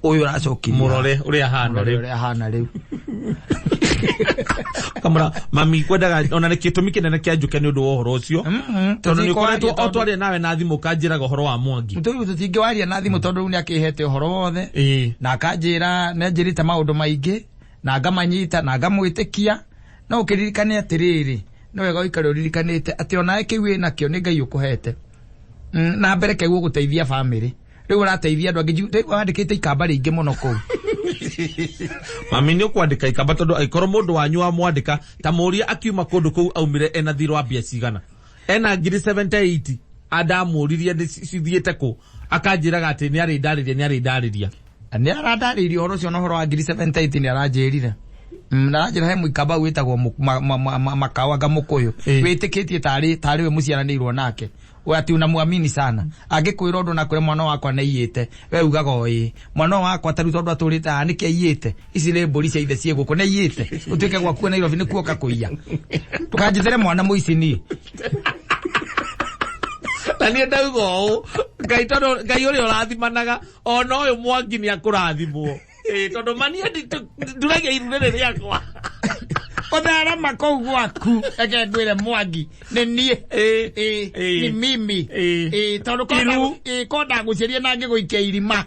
ũyũ ũracokirie. Mũrore ũrĩa ahana. Mũrore rĩu. Ũrĩa ahana rĩu. Kamũra mami kwendaga ona nĩ gĩtũmi kĩnene kĩa njũke nĩ ũndũ wa ũhoro ũcio, tondũ nĩ ũkoretwo o twaria nawe na thimũ ũkanjĩraga ũhoro wa Mwangi. Rĩu tũtingĩwaria na thimũ tondũ rĩu nĩ akĩhete ũhoro wothe na akanjĩra nĩ anjĩrĩte maũndũ maingĩ na ngamanyita na ngamwĩtĩkia. No ũkĩririkane atĩrĩrĩ, nĩ wega ũikare ũririkanĩte atĩ onawe kĩu wĩnakĩo nĩ Ngai ũkũhete. Na mbere kĩu ũgũteithia bamĩrĩ, rĩu ũrateithia andũ angĩ. Rĩu wandĩkĩte ikamba rĩingĩ mũno kũu. Mami, nĩ ũkwandĩka ikamba tondũ angĩkorwo mũndũ wanyu wamwandĩka ta mũria akiuma kũndũ kũu aumire ena thirĩ wa mbia cigana, ena ngiri 78 andamũririe nĩ cithiĩte kũ, akanjĩraga atĩ nĩ arĩ ndarĩria, nĩ arĩ ndarĩria. Nĩ arandarĩirie ũhoro ũcio na ũhoro wa ngiri 78 nĩ aranjĩrire. Na aranjĩra he mũikamba wĩtagwo Makawanga Mũkũyũ wĩtĩkĩtie tarĩ we mũciaranĩirwo nake. We ati unamwamini sana, angĩkwĩra ũndũ na kwĩra mwana wakwa nĩ aiyĩte, we ugaga o ĩĩ mwana ũyũ wakwa tarĩu tondũ atũrĩte haha nĩkĩ aiyĩte, ici nĩ mbũri cia ithe ciĩ gũkũ nĩ aiyĩte, ũtuĩke gwaku Nairobi nĩ kuoka kũiya, ndũkanjĩtĩre mwana mũici niĩ. Na niĩ ndauga ũũ, Ngai, tondũ Ngai ũrĩa ũrathimanaga ona ũyũ Mwangi nĩ akũrathimwo. Tondũ mani nduragia iru rĩrĩ rĩakwa. Ũtherema kũu gwaku, reke ngwĩre Mwangi nĩ niĩ. Ni mimi. Tondũ Iru. Ko ndagũciaria na ngĩgũikia irima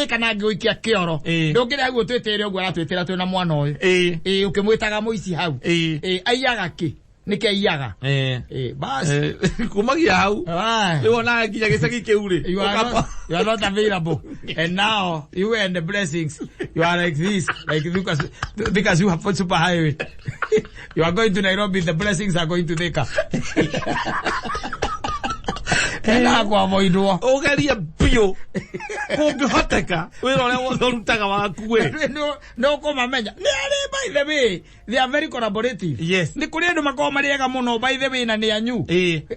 kana ngĩgũikia kĩoro, ndũngĩrĩ hau ũtwĩtĩre ũguo aratwĩtĩra twĩna mwana ũyũ. Ũkĩmwĩtaga mũici hau. Aiyaga kĩ? Nĩkeiyaga. Eh. Bas. Kumagia hau. Ah. Rĩu ona nginya gĩcagi kĩu rĩ. You are ũkamba- not, you are not available. And now you and the blessings, you are like this, like Lucas, because you have super highway. You are going to Nairobi, the blessings are going to Thika. Ena kuavoidwo. Ũgerie biũ kũngĩhoteka wĩra ũrĩa wothe ũrutaga waku ĩ. No kũmamenya. Nĩ arĩ, by the way, they are very collaborative. Yes. Nĩ kũrĩ andũ makoragwo marĩ ega mũno, by the way, na nĩ anyu.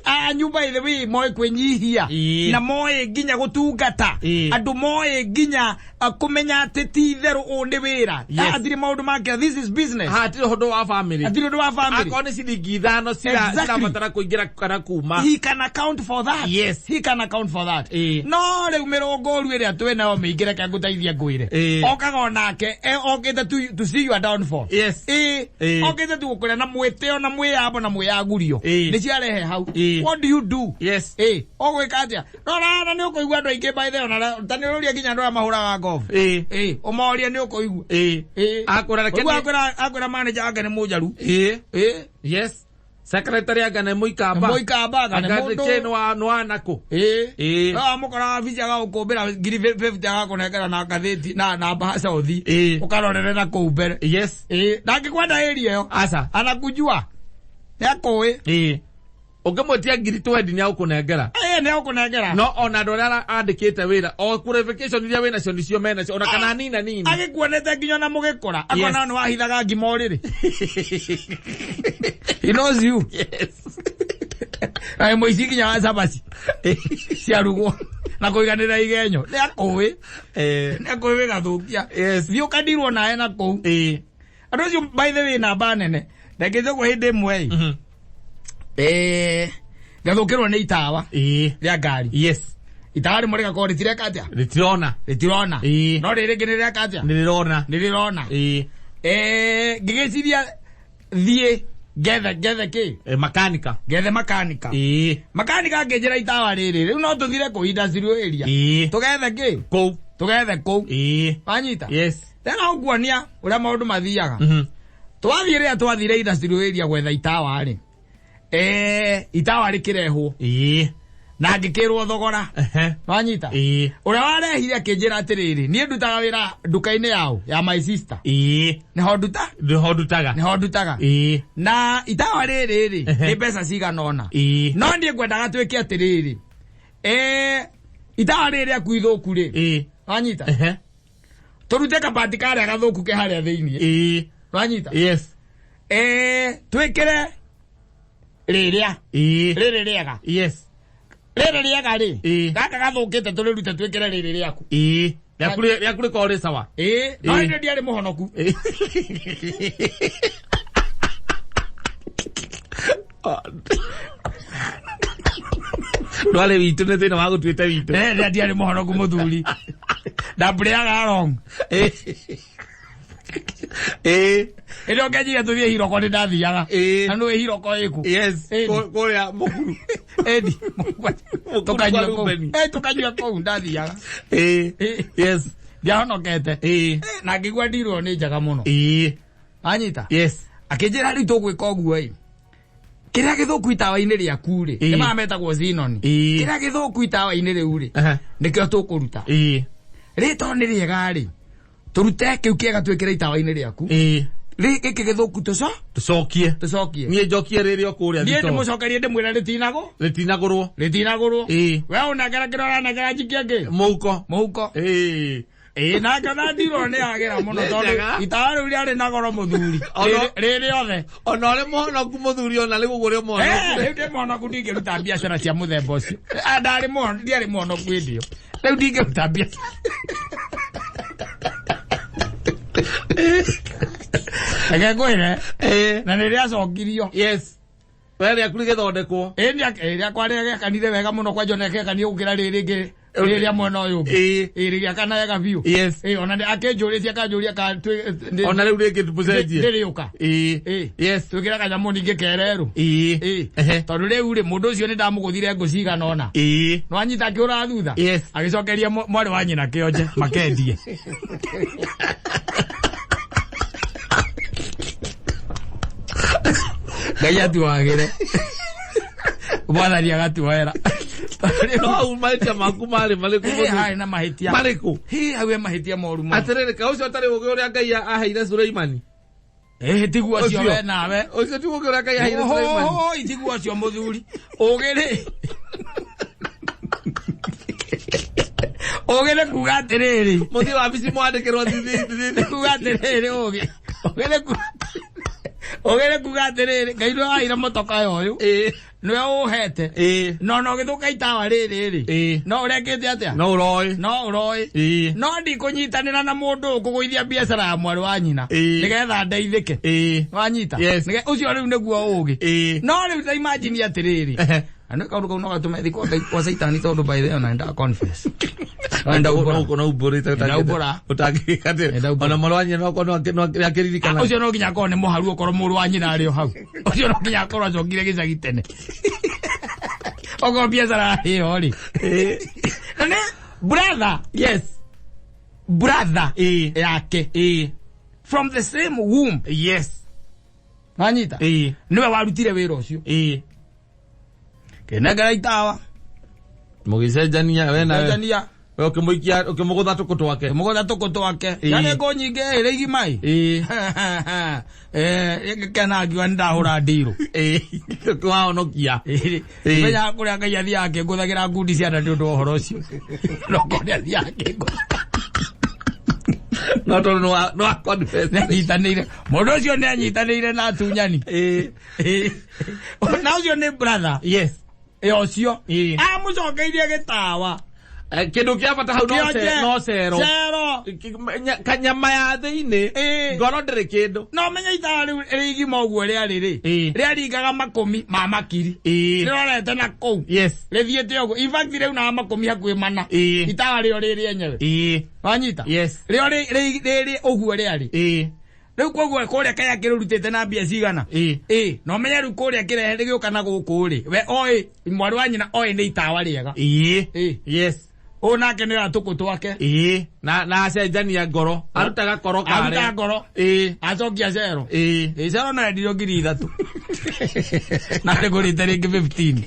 Anyu, by the way, moĩ kwĩnyihia Ĩĩ. na moĩ nginya gũtungata. Ĩĩ. Andũ moĩ nginya kũmenya atĩ ti itherũ ũũ nĩ wĩra. Yes. Hatirĩ maũndũ make, this is business. Hatirĩ ũndũ wa family. Hatirĩ ũndũ wa family. Akorwo nĩ ciringi 5 Exactly. cirabatara kũingĩra kana kuma. He can account for that. Yes. He can account for that. Ĩĩ. No rĩu mĩrũngũru ĩrĩa twĩ nayo mĩingĩ, reke ngũteithie ngwĩre. Ĩĩ. Okaga onake okĩte to see your downfall. Yes. Ĩĩ. Ĩĩ. Okĩte tu gũkũrĩa na mwĩtĩo na mwĩyambo na mwĩyagurio. Ĩĩ. Nĩ ciarehe hau. Ĩĩ. What do you do? Yes. Ĩĩ, ũgwĩka atĩa? Rora na nĩ ũkũigua andũ aingĩ, by the way, ona ta nĩ ũrũria nginya andũ arĩa mahũraga golf. Ĩĩ. Ĩĩ, ũmorie nĩ ũkũigua. Ĩĩ. Ĩĩ. Akwĩra reke Ũigua akwĩra manager wake nĩ mũnjaru. Ĩĩ. Ĩĩ. Yes. Secretary anga nĩ mũikamba. Mũikamba, anga nĩ Anga mũndũ. kĩ nĩ wa nakũ. Ĩĩ. Ĩĩ. No amũkora wabici agagũkũmbĩra ngiri 50, agakũnengera na ngathĩti na mbahaca ũthi. Ĩĩ. Ũkarorere na kũu mbere. Yes. Ĩĩ. Ndangĩkwenda area ĩyo. Aca. Anakujua. Nĩakũĩ. Ĩĩ. Ũngĩmwĩtia ngiri 20 nĩ agũkũnengera. Ĩĩ, nĩagũkũnengera. No ona andũ arĩa andĩkĩte wĩra o qualification iria wĩnacio nĩcio menacio ona kana nina nini. Agĩkuonete nginya na mũgĩkũra. Akona Yes. nĩ wahithaga ngima ũrĩrĩ. He knows you. Yes. Na mũici nginya wa cabaci ciarugwo na kũiganĩra igenyo. Nĩakũĩ. Nĩakũĩ wĩgathũkia. Yes. Thiĩ ũkandirwo nawe na kũu. Ĩĩ. Andũ acio, by the way, namba nene. Ndekĩte ũguo hĩndĩ ĩmwe ĩ. Ngathũkĩrwo nĩ itawa rĩa ngari. Yes. Itawa rĩmwe rĩgakorwo rĩtireka atĩa? Rĩtirona. Rĩtirona. Ĩĩ. No rĩrĩ rĩngĩ nĩrĩreka atĩa? Nĩ rĩrona. Nĩrĩrona. Ĩĩ. Ngĩgĩciria thiĩ ngethe kĩ? Makanika. Ngethe makanika. Ĩĩ. Makanika akĩnjĩra itawa rĩrĩ rĩu no tũthire kũ industrial area. Ĩĩ. Tũgethe kĩ? Kũu. Tũgethe kũu. Ĩĩ. Wanyita? Yes. Tena ũkuonia ũrĩa maũndũ mathiaga. Twathiĩ rĩrĩa twathire industrial area gwetha itawa rĩ, itawa rĩkĩrehwo Ĩĩ. na ngĩkĩrwo thogora. Ehe. Wanyita? Ĩĩ. Ũrĩa warehire akĩnjĩra atĩrĩrĩ, niĩ ndutaga wĩra nduka-inĩ yao ya my sister. Ĩĩ. Nĩho nduta. Nĩho ndutaga. Nĩho ndutaga. Ĩĩ. Na itawa rĩrĩ rĩ Ehe. nĩ mbeca cigana ũna. Ĩĩ. No niĩ ngwendaga twĩke atĩrĩrĩ, itawa rĩrĩ rĩaku ithũku rĩ, Ĩĩ. wanyita? Ehe. Tũrute kabati karĩa gathũku ke harĩa thĩiniĩ. Ĩĩ. Wanyita? Yes. Twĩkĩre rĩrĩa Ĩĩ. rĩrĩ rĩega. Yes. Rĩrĩ rĩega rĩ, Ĩĩ. gaka gathũkĩte tũrĩrute twĩkĩre rĩrĩ rĩaku. Ĩĩ. Rĩaku rĩkorwo rĩ sawa. Ĩĩ, no Ĩĩ. hĩndĩ ndiarĩ mũhonoku. Ĩĩ. Ndwarĩ witũ nĩ thĩna wa gũtuĩte witũ. Rĩrĩa ndiarĩ mũhonoku mũthuri, ndambũrĩaga wrong. Ĩĩ. Ĩrĩa ũngĩanjire tũthiĩ Hiroko nĩ ndathiaga. Ĩĩ. Na nĩũĩ Hiroko ĩkũ? Yes. Ĩni. Kũrĩa mũkuru. Ĩni. Tũkanyua kwa kũu. Rubeni. Tũkanyua kũu ndathiaga. Ĩĩ. Ĩĩ. Yes. Ndiahonokete. Ĩĩ. Na ngĩigua ndirwo nĩ njega mũno. Ĩĩ. Wanyita? Yes. Akĩnjĩra rĩu tũgwĩka ũguo ĩ, kĩrĩa gĩthũku itawa-inĩ rĩaku rĩ, Ĩĩ. nĩ maya metagwo xenon, Ĩĩ. kĩrĩa gĩthũku itawa-inĩ rĩu rĩ, Aha. nĩkĩo tũkũruta. Ĩĩ. Rĩtoo nĩ rĩega rĩ, tũrute kĩu kĩega twĩkĩre itawa-inĩ rĩaku. Ĩĩ. Rĩ gĩkĩ gĩthũku Tũcokie. tũcokie. Niĩ njokie rĩrĩ o kũrĩa Niĩ thitoo. ndĩmũcokerie ndĩmwĩre rĩtinagũ Rĩtinagũrwo. rĩtinagũrwo. Ĩĩ. We ũnengera kĩrĩa ũranengera njikie ngĩ Mũhuko. mũhuko. Ĩĩ. Ĩĩ, nake ona ndirwo nĩ agĩra mũno Nĩ tondũ njega. itawa rĩu rĩarĩ na goro mũthuri. Rĩrĩ othe. Ona ũrĩ mũhonoku mũthuri ona rĩu ũguo ũrĩ mũhonoku. Rĩu ndĩ mũhonoku, ndingĩruta biacara cia mũthemba ũcio. Ah, ndarĩ mũhonoku, ndiarĩ mũhonoku hĩndĩ ĩyo. Rĩu ndingĩruta biacara. Reke ngwĩre, Ĩĩ. na nĩ rĩacokirio. Yes. We rĩaku rĩgĩthondekwo. Ĩĩ, rĩakwa rĩgĩakanire wega mũno, kwanja ona rĩgĩakanire gũkĩra rĩrĩ rĩngĩ rĩrĩa mwena ũyũ ũngĩ. Ĩĩ. Ĩĩ, rĩgĩakana wega biũ. Yes. Ĩĩ, ona akĩnjũrĩtie akanjũria ka Ona rĩu rĩngĩ tũcenjie. ndĩrĩũka. Ĩĩ. Ĩĩ. Yes. Twĩkĩra kanyamũ ningĩ kererũ. Ĩĩ. Ĩĩ. Ehe. Tondũ rĩu rĩ, mũndũ ũcio nĩ ndamũgũthire ngũ cigana ũna. Ĩĩ. Nĩwanyita akĩũra thutha. Yes. Agĩcokeria mwarĩ wa nyina kĩonje makendie. Ngai atuagĩre, Mwathani agatuoera. No hau mahĩtia maku marĩ marĩkũ? Ĩ, harĩ na mahĩtia. Marĩkũ? Hĩ, hau he mahĩtia moru mũno. Atĩrĩrĩ, ka ũcio ũtarĩ ũgĩ ũrĩa Ngai aheire Suleimani? Ĩ, tiguo ũcio. Ũcio. We nawe. Ũcio tiguo ũgĩ ũrĩa Ngai aheire Suleimani? Oho, tiguo ũcio, mũthuri. Ũgĩ rĩ, ũgĩ nĩ kuga atĩrĩrĩ, Mũthiĩ wabici mwandĩkĩrwo nĩ kuga atĩrĩrĩ, ũgĩ nĩ kuga atĩrĩrĩ, Ngai nĩwe waheire mũtoka ũyũ, nĩwe ũhete, no no gĩthũka itawa rĩrĩ rĩ, no ũrekĩte atĩa? No ũroĩ. No ũroĩ. No ndikũnyitanĩra na mũndũ ũkũgũithia biacara ya mwarĩ wa nyina nĩgetha ndeithĩke. Wanyita? Yes. Ũcio rĩu nĩguo ũgĩ. No rĩu ta imagine atĩrĩrĩ, na nĩ kaũndũ kau no gatũme thiĩ kwa Ngai, kwa Caitani, tondũ by the way ona nda confess. No ndaumbũra. No umbũrĩte. Ndaumbũra. Ũtangĩka Ndaumbũra. ona mwarĩ wa nyina no nĩakĩririkana. Ũcio no nginya akorwo nĩ mũharu, okorwo mũrũ wa nyina arĩ o hau. Ũcio no nginya akorwo acokire gĩcagi tene. Okorwo biacara ĩyo rĩ. Na nĩ brother, brother yake from the same womb. Wanyita? Nĩwe warutire wĩra ũcio. Kĩnengera itawa. Mũgĩcenjania we nawe. Cenjania. We ũkĩmũikia, ũkĩmũgũtha tũkũ twake. Mũgũtha tũkũ twake. Yarĩ ngũ nyingĩ ĩrĩ igima ĩ. Ngĩkena ngiuga nĩ ndahũra ndirũ. Wahonokia. Menyaga kũrĩa Ngai athiaga akĩngũthagĩra ngundi cia nda nĩ ũndũ wa ũhoro ũcio. No kũrĩa athiaga akĩngũtha. No tondũ nĩ wa confess. Nĩ anyitanĩire. Mũndũ ũcio nĩ anyitanĩire na atunyani. Na ũcio nĩ brother. Ĩ ũcio. Amũcokeirie gĩtawa. Kĩndũ kĩa bata hau no Kĩonje. no cero. Cero. Kanyama ya thĩinĩ, ngoro ndĩrĩ kĩndũ. No menye itawa rĩu rĩ igima ũguo rĩarĩ rĩ. Rĩaringaga makũmi ma makiri. Rĩrorete na kũu. Rĩthiĩte ũguo. In fact rĩu na makũmi hakuhĩ mana. Itawa rĩo rĩ rĩenyewe. Wanyita? Yes. Rĩo rĩ ũguo rĩarĩ. Rĩu koguo kũrĩa kaĩ akĩrũrutĩte na mbia cigana? Ĩ, no menye rĩu kũrĩa kĩrehe rĩgĩũka na gũkũ rĩ. We oĩ mwarĩ wa nyina oĩ nĩ itawa rĩega. Ũyũ nake nĩ atũkũ twake. Na acenjania ngoro, arutaga koro karĩa. Aruta ngoro. Acokia cero. Ĩ, cero no endirio 3,000. Na nĩngũrĩte rĩngĩ 15.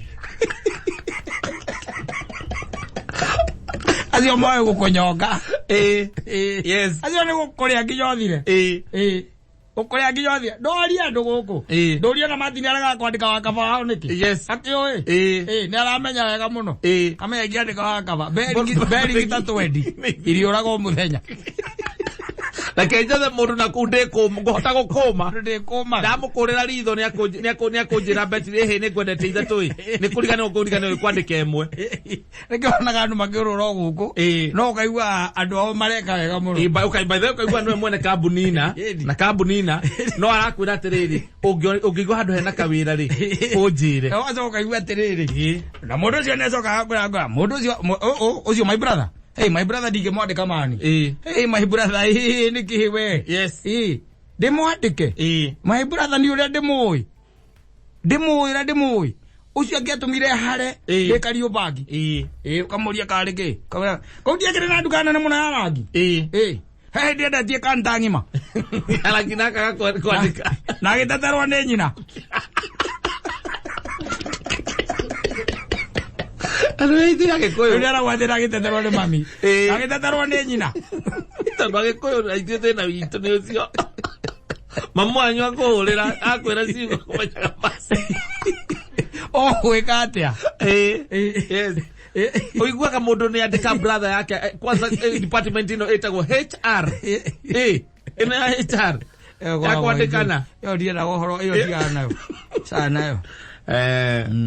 Acio moĩ gũkũnyonga. Acio nĩ gũkũrĩa nginya ũthire. Ĩ. Gũkũrĩa nginya ũthire. Ndũrie andũ gũkũ. Ndũrie na Martin aregaga kwandĩka wakaba wao nĩkĩ? Akĩũĩ? Ĩ, nĩ aramenya wega mũno. Amenya ingĩandĩka wakaba. Beri ta 20. Iriũraga o mũthenya. Reke njethe mũndũ na kũu ngũhota gũkũma. Andũ ndĩkũmaga. Ndamũkũrĩra ritho nĩ akũnjĩra betiri ĩhĩ nĩ ngwendete ithatũ ĩ nĩ kũriganĩrwo kũriganĩrwo nĩ kwandĩka ĩmwe. Nĩkĩo wonaga andũ makĩũrũra o gũkũ. No ũkaigua andũ ao mareka wega mũno. By the way, ũkaigua nĩwe mwene kambuni na na kambuni na no arakwĩra atĩrĩrĩ, ũngĩigua handũ hena kawĩra rĩ, ũnjĩre. Na ũgacoka ũkaigua atĩrĩrĩ, na mũndũ ũcio nĩ acokaga kwĩra ngora mũndũ ũcio ũcio my brother, hey my brother, ndingĩmwandĩka mani. Hey my brother, ĩ nĩkĩ we? Ndĩmwandĩke? My brother nĩ ũrĩa ndĩmũĩ, ndĩmũĩ ũrĩa ndĩmũĩ ũcio angĩatũmire hare ndĩ Kariũmbangi. Ĩ, ũkamũria karĩ kĩ. Kamwĩra, kũu ndiakĩrĩ na nduka nene mũno ya rangi. Ĩ, he hĩndĩ endetie kanta ng'ima. Rangi nakaga kwandĩka. Na agĩteterwo nĩ nyina. Andũ aitũ Agĩkũyũ. Rĩrĩa arauga atĩ agĩteterwo nĩ mami. Agĩteterwo nĩ nyina. Tondũ Agĩkũyũ aitũ thĩna witũ nĩ ũcio, mamu wanyu akũhũrĩra akwĩra ciugo kũmenyaga basi. Ũgwĩka atĩa? Yes. Ũiguaga mũndũ nĩ andĩka brother yake, kwanza department ĩno ĩtagwo HR, ĩno ya HR ya kwandĩkana. Ĩyo ndiendaga ũhoro ĩyo, ndigana nayo, cana nayo.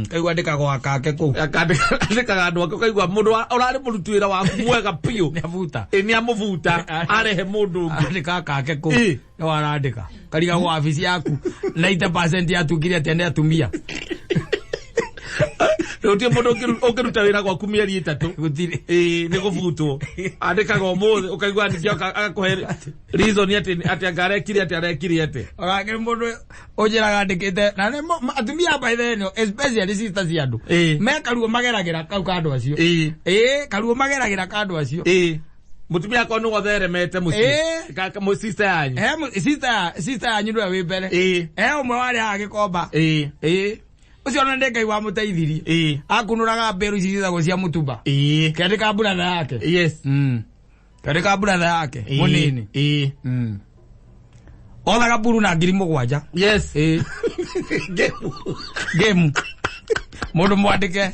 Kaigua andĩkagwo akake kũu. Andĩkaga andũ ake, ũkaigua mũndũ ũrarĩ mũruti wĩra waku mwega biũ. Nĩ abuta. Nĩ amũbuta arehe mũndũ ũngĩ. Andĩka akake kũu. Nĩ warandĩka karigagwo wabici yaku 90% yatuĩkire atĩa nĩ atumia. Gũtirĩ mũndũ ũngĩruta wĩra gwaku mĩeri 3. Gũtirĩ. Nĩ gũbutwo. Andĩkaga ũmũthĩ, ũkaigua ningĩ agakũhe reason atĩ anga arekire atĩ arekire atĩ. Onake mũndũ ũnjĩraga andĩkĩte na nĩ atumia by the way, especially sister cia andũ, me karuo mageragĩra kau ka andũ acio. Ĩ, karuo mageragĩra ka andũ acio. Mutumia akwa nĩ wotheremete mũciĩ. Ĩĩ. Sister yanyu. He sister yanyu nĩwe wĩ mbere. Ĩĩ. He ũmwe warĩ haha gĩkomba. Ĩĩ. Ĩĩ. Ũcio ona nĩ Ngai wamũteithirie. Ĩĩ. Akunũraga mbĩrũ ici ciĩtagwo cia mũtumba. Ĩĩ. Kĩandĩka brother yake. Yes. Kĩandĩka brother yake Ĩĩ. mũnini. Ĩĩ. Othaga mburu na 7,000. Yes. Ĩĩ. Ngĩmu. Mũndũ mwandĩke.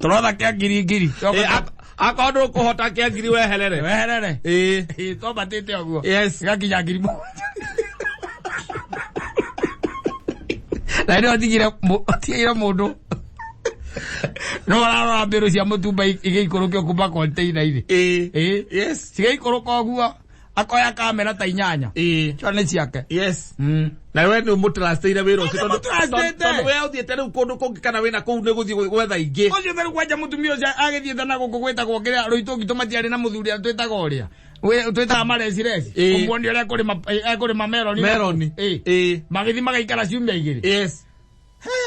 Tũrotha kĩa ngiri ngiri. Ĩĩ, akorwo ndũkũhota kĩa ngiri weherere. Weherere. Ĩĩ. Ĩĩ, twambatĩte ũguo. Yes. Ĩgakinya 7,000. Na nĩ otigire mũndũ. No ararora mbĩrũ cia mũtumba igĩikũrũkio kuma container-inĩ. Ĩĩ. Ĩĩ. Yes. Cigĩikũrũka ũguo akoya kamera ta inyanya. Ĩĩ. Cio nĩ ciake. Yes. Na we nĩ ũmũtrustĩire wĩra ũcio Nĩ mũtrustĩte. tondũ we ũthiĩte rĩu kũndũ kũngĩ kana wĩna kũu nĩ gũthiĩ gwetha ingĩ. Ũcio theru kwanja mũtumia ũcio agĩthiĩte na gũkũ gwĩtagwo kĩrĩa rũitũngi tũmatiarĩ na mũthuri ũrĩa twĩtaga ũrĩa. Twĩtaga marecireci. Ĩĩ. Kũmuonia ũrĩa ekũrĩma meroni. Meroni. Ĩĩ. Ĩĩ. Magĩthiĩ magaikara ciumia igĩrĩ. Yes.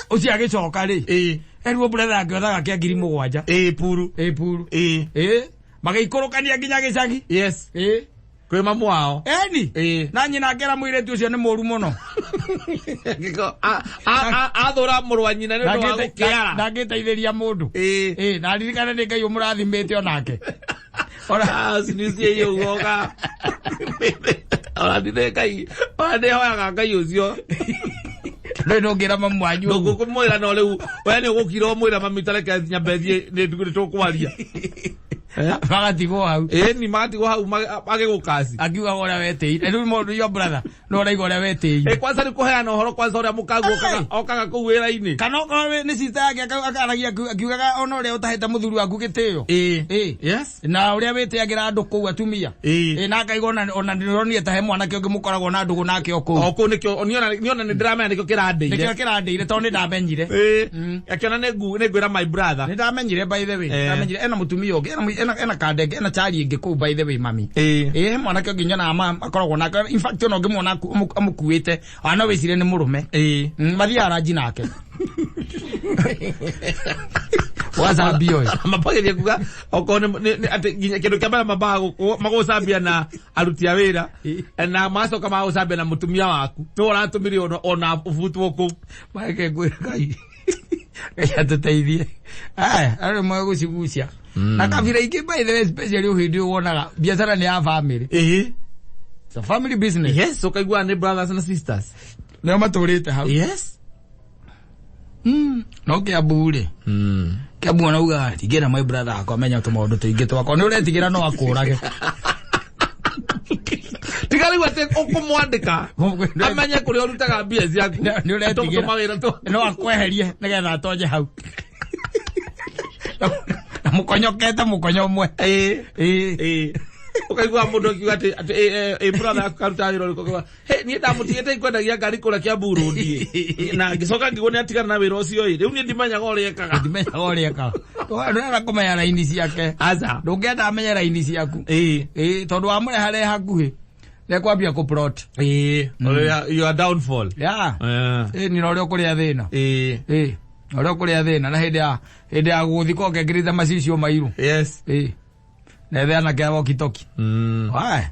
Ũcio agĩcoka rĩ. Ĩĩ. Eruo brother yake othaga kĩa 7,000. Ĩĩ puru. Ĩĩ puru. Ĩĩ. Ĩĩ. Magĩikũrũkania nginya gĩcagi. Yes. Ĩĩ. Kwĩ mamu wao. Eni. Ĩĩ. Na nyina akĩra mũirĩtu ũcio nĩ mũru mũno. Athũra mũrũ wa nyina nĩ ũndũ wa gũkĩara. Ndangĩteithĩria mũndũ. Ĩĩ. Ĩĩ, na ririkane nĩ Ngai ũmũrathimĩte onake. Ona Sinisiĩ ũguo ona ndithĩ Ngai ona ndĩhoyaga Ngai ũcio. Rĩu ndũngĩra mamu wanyu ũguo. Ndũngũkũmwĩra no rĩu we nĩ ũgũkira ũmwĩra mami tareke nyambe thiĩ nĩ tũkwaria. Magatigwo hau. Ĩĩ ni magatigwo hau magĩgũkaci. Akiugaga ũrĩa wetĩire. Rĩu mũndũ your brother no ũraigua ũrĩa wetĩire. Ĩ kwanza nĩ kũheana ũhoro kwanza ũrĩa mũkagu okaga kũu wĩra-inĩ. Kana okorwo nĩ sister yake akaragia akiugaga ona ũrĩa ũtahĩte mũthuri waku gĩtĩo. Ĩĩ. Ĩĩ. Yes. Na ũrĩa wĩtĩagĩra andũ kũu atumia. Ĩĩ. Ĩĩ, na akaigua ona ndĩronire ta he mwanake ũngĩ mũkoragwo na ndũgũ nake o kũu. O kũu nĩkĩo niona nĩ ndĩramenya nĩkĩo kĩrandĩire. Nĩkĩo kĩrandĩire tondũ nĩ ndamenyire. Ĩĩ. Akĩona nĩ ngwĩra my brother. Nĩ ndamenyire by the way. Eh. Ndamenyire ena mũtumia ũngĩ, ena kandenge, ena chari ĩngĩ kũu by the way mami. Ĩĩ. Ĩĩ, he mwanake ũngĩ nyonaga akoragwo nake. In fact ona ũngĩmuona amũkuĩte, ona no wĩcirie nĩ mũrũme. Ĩĩ. Mathiaga ranji nake. Wacambia ũyũ. Mambagĩria kuga okorwo nĩ atĩ nginya kĩndũ kĩa mbere mambaga magũcambia na aruti a wĩra na magacoka magũcambia na mũtumia waku nĩwe ũratũmire ona ũbutwo kũu. Mareke ngwĩre Ngai. Ngai atũteithie. Aya, andũ moe gũcigucia. Na kabira ingĩ by the way especially hĩndĩ ũyũ wonaga biacara nĩ ya family. Ĩĩ. It's a family business. Yes, ũkaigua nĩ brothers na sisters. Nĩo matũrĩte hau. Yes. No Kiambu rĩ. Kiambu ona ugaga tigĩra my brother akwa menya tũmaũndũ tũingĩ twakwa. Nĩ ũretigĩra no akũrage. Tiga rĩu atĩ ũkũmwandĩka amenye kũrĩa ũrutaga mbia ciaku. Nĩ ũretigĩra. Tũmawĩra tũ. No akweherie nĩgetha atonye hau. Na mũkonyokete mũkonyo ũmwe. Ĩĩ. Ĩĩ. Ĩĩ. Ũkaigua mũndũ akiuga atĩ ĩ brother yaku karutaga wĩra ũrĩkũ ũkauga, "Hey, niĩ ndamũtigĩte ikwendagia ngari kũrĩa Kiambu Road ĩ." Na ngĩcoka ngĩigua nĩ atigana na wĩra ũcio ĩ. Rĩu niĩ ndimenyaga ũrĩa ekaga. Ndimenyaga ũrĩa ekaga. Ndũrenda kũmenya raini ciake. Aca. Ndũngĩenda amenye raini ciaku. Ĩĩ. Ĩĩ, tondũ wamũreha hakuhĩ nĩekwambia kũplot. Ĩĩ. Your downfall. Yeah. Ĩĩ. Ĩĩ, nĩ ũrĩa ũkũrĩa thĩna. Ĩĩ. Ĩĩ, ũrĩa ũkũrĩa thĩna na hĩndĩ ya gũgũthika ũkekĩrĩte macicio mairũ. Yes. Ĩĩ. Na ethe anake a walkie-talkie. Wae.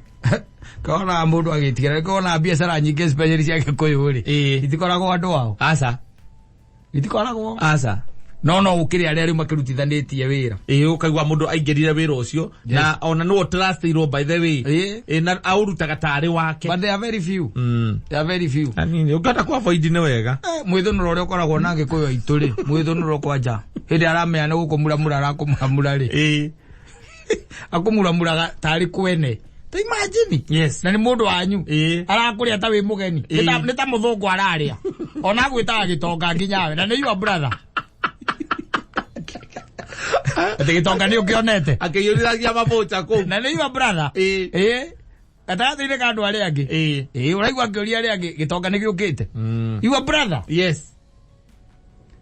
Kona mũndũ agĩtigĩra kona biacara nyingĩ especially cia Gĩkũyũ rĩ. Ĩĩ. Itikoragwo andũ ao. Aca. Itikoragwo. Aca. No no gũkĩrĩ arĩa rĩu makĩrutithanĩtie wĩra. Ĩĩ, ũkaigua mũndũ aingĩrire wĩra ũcio na ona nĩwe ũtrustĩirwo by the way. Ĩĩ. Ĩĩ, na aũrutaga tarĩ wake. But they are very few. They are very few. Anini, ũngĩhota kũ avoid nĩ wega. Mwĩthũnũro ũrĩa ũkoragwo na Gĩkũyũ aitũ rĩ, mwĩthũnũro kwanja. Hĩndĩ aramenya nĩ gũkũmuramura arakũmuramura rĩ. Ĩĩ. Akũmuramuraga tarĩ kwene. Ta imagine. Yes. Na nĩ mũndũ wanyu. Ĩĩ. Arakũrĩa ta wĩ mũgeni. Ĩĩ. Nĩ ta mũthũngũ ararĩa. Ona agwĩtaga gĩtonga nginya we. Na nĩ your brother. Atĩ gĩtonga nĩ ũkĩonete. Akĩiyũrithagia mabũcha kũu. Na nĩ your brother. Ĩĩ. Ĩĩ. Gatagatĩ-inĩ ka andũ arĩa angĩ. Ĩĩ. Ĩĩ, ũraigua akĩũria arĩa angĩ gĩtonga nĩ gĩũkĩte. Your brother. Yes.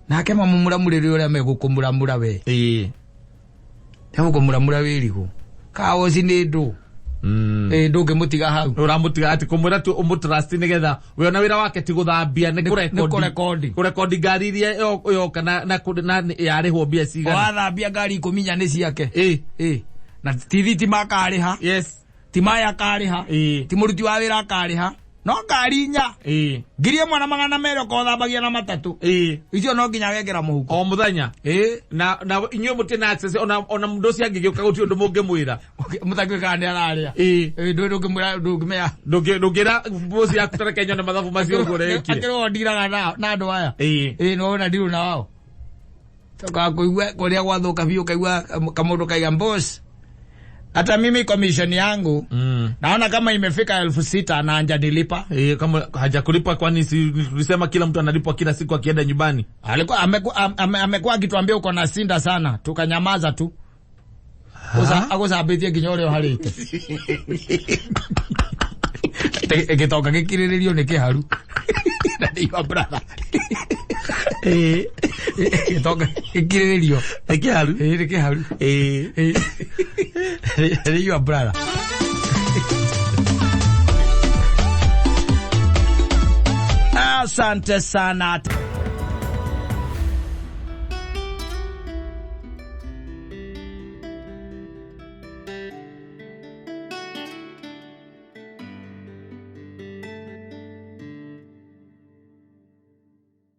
Nake mamũmuramurĩre ũrĩa megũkũmuramura we. Ĩĩ. Megũkũmuramura wĩrigũ. Kaoci nĩ ndũ. Ĩĩ, ndũngĩmũtiga hau. Ũramũtiga atĩ kũmwĩra tu ũmũtrust nĩgetha we ona wĩra wake ti gũthambia nĩ Nĩ kũrekondi. kũrekondi ngari iria yoka na yarĩhwo mbia cigana. Wathambia ngari 14 nĩ ciake. Ĩĩ. Ĩĩ. Na ti thitima akarĩha, ti maĩ akarĩha, ti mũruti wa wĩra akarĩha, no ngari inya, 1,200 okorwo ũthambagia na matatũ, icio no nginya agekĩra mũhuko. O muthenya. Na inyuĩ mũtirĩ na access, ona mũndũ ũcio angĩgĩũka gũtirĩ ũndũ mũngĩmwĩra. Mũtangĩũĩ kana nĩ ararĩa. Ndũngĩmwĩra, ndũngĩmenya. Ndũngĩra boss yaku tareke nyone mathabu macio ũguo ũrekire. Akĩrwo ndiraga na andũ aya. No na ndirũ na wao. Toka kuigua kũrĩa gwathũka biũ, kaigua kamũndũ kaiga, "Boss, hata mimi commission yangu naona kama imefika 6,000 na hajanilipa." Kama hajakulipa, kwani si tulisema kila mtu analipwa kila siku akienda nyumbani? Alikuwa amekuwa akituambia uko na sinda sana, tukanyamaza tu. Agũcambĩtie nginya ũrĩa ũharĩte. Gĩtonga gĩkirĩrĩrio nĩ kĩharu. Na nĩ brother. Gĩtonga gĩkirĩrĩrio. Nĩ kĩharu. Ĩĩ, nĩ kĩharu. Nĩ your brother. Asante sana.